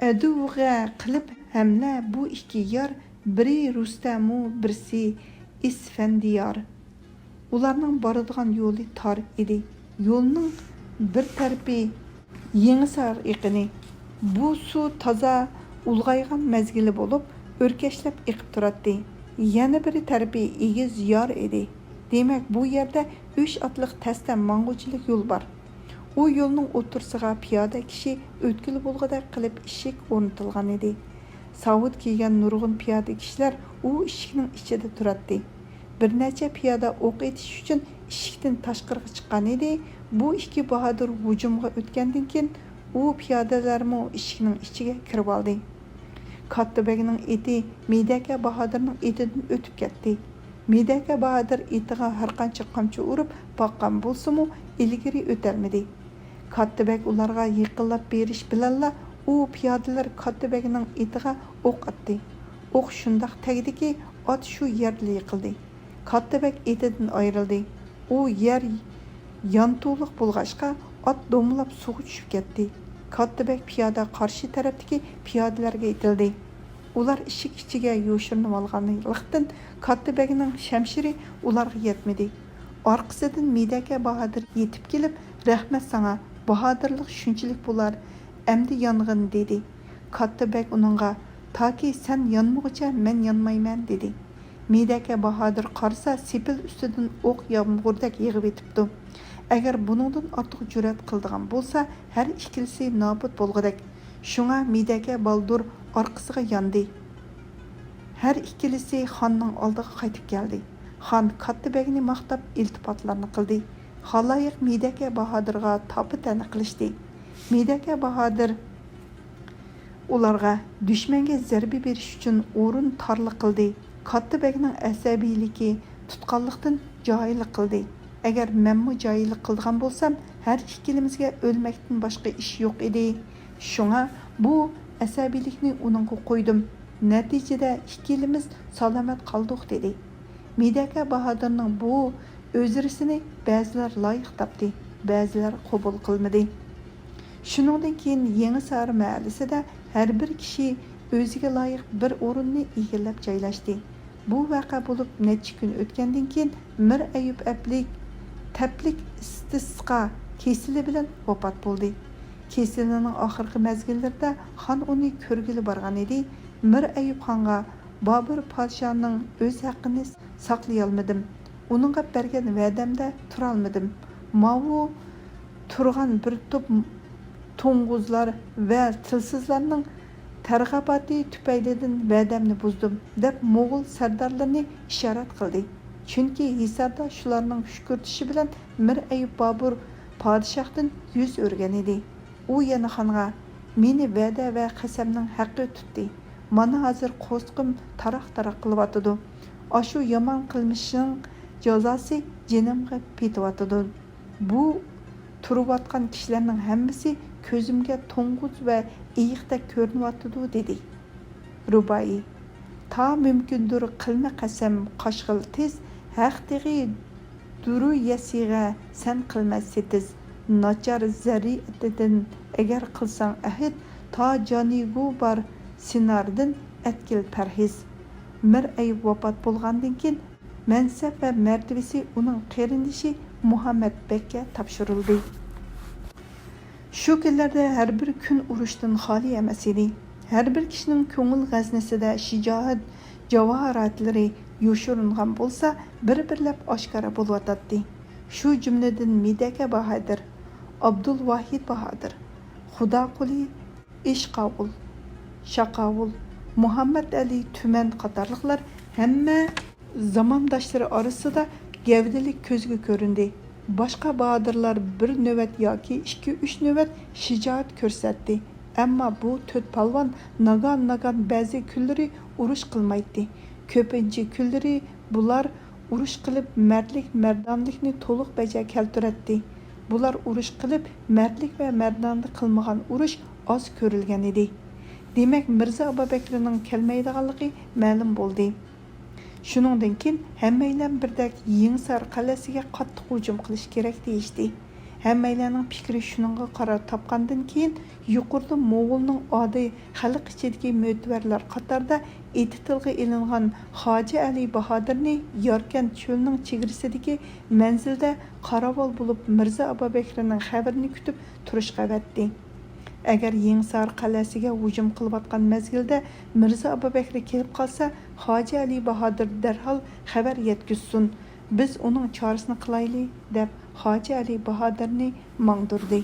ئەدۇۋغا قىلىپ ھەملە بۇ ئىككى يار، بىرى رۇستەمۇ، بىرسى ئىسفەندىيار. ئۇلارنىڭ بارىدىغان يولى تار ئىدى. يولنىڭ بىر تەرىپى يېڭىسار ئېقىنى. بۇ سۇ تازا ئۇلغايغان مەزگىلى بولۇپ، ئۆركەشلەپ ئېقىپ تۇراتتى. يەنە بىر تەرىپى ئېگىز يار ئىدى. دېمەك، بۇ يەردە ئۈچ ئاتلىق تەستە ماڭغۇچىلىك يول بار. ئۇ يولنىڭ ئوتتۇرىسىغا پىيادە كىشى ئۆتكىلى بولغۇدەك قىلىپ ئىشىك ئورنىتىلغان ئىدى. ساۋۇت كىيگەن نۇرغۇن پىيادە كىشىلەر ئۇ ئىشىكنىڭ ئىچىدە تۇراتتى. بىر نەچچە پىيادە ئوق ئېتىش ئۈچۈن ئىشىكتىن تاشقىرىغا چىققان ئىدى. بۇ ئىككى باھادىر ھۇجۇمغا ئۆتكەندىن كېيىن، ئۇ پىيادىلەرمۇ ئىشىكنىڭ ئىچىگە كىرىۋالدى. كاتتا بەگنىڭ ئېتى مىدەكە باھادىرنىڭ ئېتىدىن ئۆتۈپ كەتتى. مىدەكە باھادىر ئېتىغا ھەرقانچە قامچا ئۇرۇپ باققان بولسىمۇ، ئىلگىرى ئۆتەلمىدى. كاتتا بەگ ئۇلارغا يېقىنلاپ بېرىش بىلەنلا، ئۇ پىيادىلەر كاتتا بەگنىڭ ئېتىغا ئوق ئاتتى. ئوق شۇنداق تەگدىكى، ئات شۇ يەردىلا يىقىلدى. كاتتا بەگ ئېتىدىن ئايرىلدى. ئۇ يەر يانتۇلۇق بولغاچقا، ئات دومىلاپ سۇغا چۈشۈپ كەتتى. كاتتا بەگ پىيادە قارشى تەرەپتىكى پىيادىلەرگە ئېتىلدى. ئۇلار ئىشىك ئىچىگە يوشۇرۇنۇۋالغانلىقتىن، كاتتا بەگنىڭ شەمشىرى ئۇلارغا يەتمىدى. ئارقىسىدىن مىدەكە باھادىر يېتىپ كېلىپ، «رەھمەت ساڭا، باھادىرلىق شۇنچىلىك بولار، ئەمدى يانغىن» دېدى. كاتتا بەگ ئۇنىڭغا، «تاكى سەن يانمىغۇچە مەن يانمايمەن» دېدى. مىدەكە باھادىر قارىسا، سېپىل ئۈستىدىن ئوق يامغۇردەك يېغىۋېتىپتۇ. ئەگەر بۇنىڭدىن ئارتۇق جۈرئەت قىلىدىغان بولسا، ھەر ئىككىلىسى نابۇت بولغۇدەك. شۇڭا مىدەكە بالدۇر ئارقىسىغا ياندى. ھەر ئىككىلىسى خاننىڭ ئالدىغا قايتىپ كەلدى. خان كاتتا بەگنى ماختاپ ئىلتىپاتلارنى قىلدى. خالايىق مىدەكە باھادىرغا تاپا-تەنە قىلىشتى. مىدەكە باھادىر ئۇلارغا دۈشمەنگە زەربە بېرىش ئۈچۈن ئورۇن تارلىق قىلدى. كاتتا بەگنىڭ ئەسەبىيلىكى تۇتقانلىقتىن جاھىللىق قىلدى. ئەگەر مەنمۇ جاھىللىق قىلىدىغان بولسام، ھەر ئىككىلىمىزگە ئۆلمەكتىن باشقا ئىش يوق ئىدى. شۇڭا بۇ ئەسەبىيلىكنى ئۇنىڭغا قويدۇم. نەتىجىدە ئىككىلىمىز سالامەت قالدۇق، دېدى. مىدەكە باھادىرنىڭ بۇ ئۆزرىسىنى بەزىلەر لايىق تاپتى، بەزىلەر قوبۇل قىلمىدى. شۇنىڭدىن كېيىن يېڭى سارى مەھەللىسىدە ھەر بىر كىشى ئۆزىگە لايىق بىر ئورۇننى ئىگىلەپ جايلاشتى. بۇ ۋەقە بولۇپ نەچچە كۈن ئۆتكەندىن كېيىن، مىر ئەييۇب ئەپلىك تەپلىك ئىستىسقا كېسىلى بىلەن ۋاپات بولدى. كېسىلىنىڭ ئاخىرقى مەزگىللىرىدە خان ئۇنى كۆرگىلى بارغان ئىدى. مىر ئەييۇب خانغا، بابۇر پادىشاھنىڭ ئۆز ھەققىنى ساقلىيالمىدىم. ئۇنىڭغا بەرگەن ۋەدەمدە تۇرالمىدىم. ماۋۇ تۇرغان بىر توپ توڭگۇزلار ۋە تىلسىزلارنىڭ تەرغىباتى تۈپەيلىدىن ۋەدەمنى بۇزدۇم، دەپ موغۇل سەردارلىرىنى ئىشارەت قىلدى. چۈنكى ھىساردا شۇلارنىڭ شۈكۈرتۈشى بىلەن مىر ئەييۇب بابۇر پادىشاھتىن يۈز ئۆرۈگەن ئىدى. ئۇ يەنە خانغا، مېنى ۋەدە ۋە قەسەمنىڭ ھەققى تۇتتى. مانا ھازىر قورسىقىم تاراق-تاراق قىلىۋاتىدۇ. ئاشۇ يامان قىلمىشنىڭ جازاسى جېنىمغا پېتىۋاتىدۇ. بۇ تۇرۇۋاتقان كىشىلەرنىڭ ھەممىسى كۆزۈمگە توڭگۇز ۋە ئېيىقتەك كۆرۈنۈۋاتىدۇ، دېدى. رۇبائىي. تا مۇمكىندۇر قىلمە قەسەم قاشقىل تېز، ھەق تېغى دۇرۇ يەسىغە سەن قىلمە سېتىز. ناچار زەررىيىتىدىن ئەگەر قىلساڭ ئەھد، تا جانىگۇ بار سىناردىن ئەتكىل پەرھىز. مىر ئەييۇب ۋاپات بولغاندىن كېيىن، مەنسەپ ۋە مەرتىۋىسى ئۇنىڭ قېرىندىشى مۇھەممەد بەگكە تاپشۇرۇلدى. شۇ كۈنلەردە ھەر بىر كۈن ئۇرۇشتىن خالىي ئەمەس ئىدى. ھەر بىر كىشىنىڭ كۆڭۈل غەزنىسىدە شىجائەت جاۋاھىراتلىرى يوشۇرۇنغان بولسا، بىر-بىرلەپ ئاشكارا بولۇۋاتاتتى. شۇ جۈملىدىن مىدەكە باھادىر، ئابدۇلۋاھىد باھادىر، خۇداقۇلى ئىشقاۋۇل، شاقاۋۇل، مۇھەممەتئەلى تۈمەن قاتارلىقلار ھەممە زامانداشلىرى ئارىسىدا گەۋدىلىك كۆزگە كۆرۈندى. باشقا باھادىرلار بىر نۆۋەت ياكى ئىككى-ئۈچ نۆۋەت شىجائەت كۆرسەتتى. ئەمما بۇ تۆت پالۋان ناگان-ناگان بەزى كۈنلىرى ئۇرۇش قىلمايتتى. كۆپىنچە كۈنلىرى بۇلار ئۇرۇش قىلىپ، مەردلىك، مەردانىلىكنى تولۇق بەجا كەلتۈرەتتى. بۇلار ئۇرۇش قىلىپ، مەردلىك ۋە مەردانىلىك قىلمىغان ئۇرۇش ئاز كۆرۈلگەن ئىدى. دېمەك، مىرزا ئابابەكرىنىڭ كەلمەيدىغانلىقى مەلۇم بولدى. شۇنىڭدىن كېيىن ھەممەيلەن بىردەك يېڭىسار قەلئەسىگە قاتتىق ھۇجۇم قىلىش كېرەك دېيىشتى. ھەممەيلەننىڭ پىكرى شۇنىڭغا قارار تاپقاندىن كېيىن، يۇقىرىدا موڭغۇلنىڭ ئادى خەلق ئىچىدىكى مۆتىۋەرلەر قاتارىدا ئېتى تىلغا ئېلىنغان خاجى ئەلى باھادىرنى ياركەنت چۆلىنىڭ چېگرىسىدىكى مەنزىلدە قاراۋۇل بولۇپ، مىرزا ئابابەكرىنىڭ خەۋىرىنى كۈتۈپ تۇرۇشقا ئەۋەتتى. ئەگەر يېڭىسار قەلئەسىگە ھۇجۇم قىلىۋاتقان مەزگىلدە مىرزا ئابابەكرى كېلىپ قالسا، خاجى ئەلى باھادىر دەرھال خەۋەر يەتكۈزسۇن، بىز ئۇنىڭ چارىسىنى قىلايلى، دەپ خاجى ئەلى باھادىرنى ماڭدۇردى.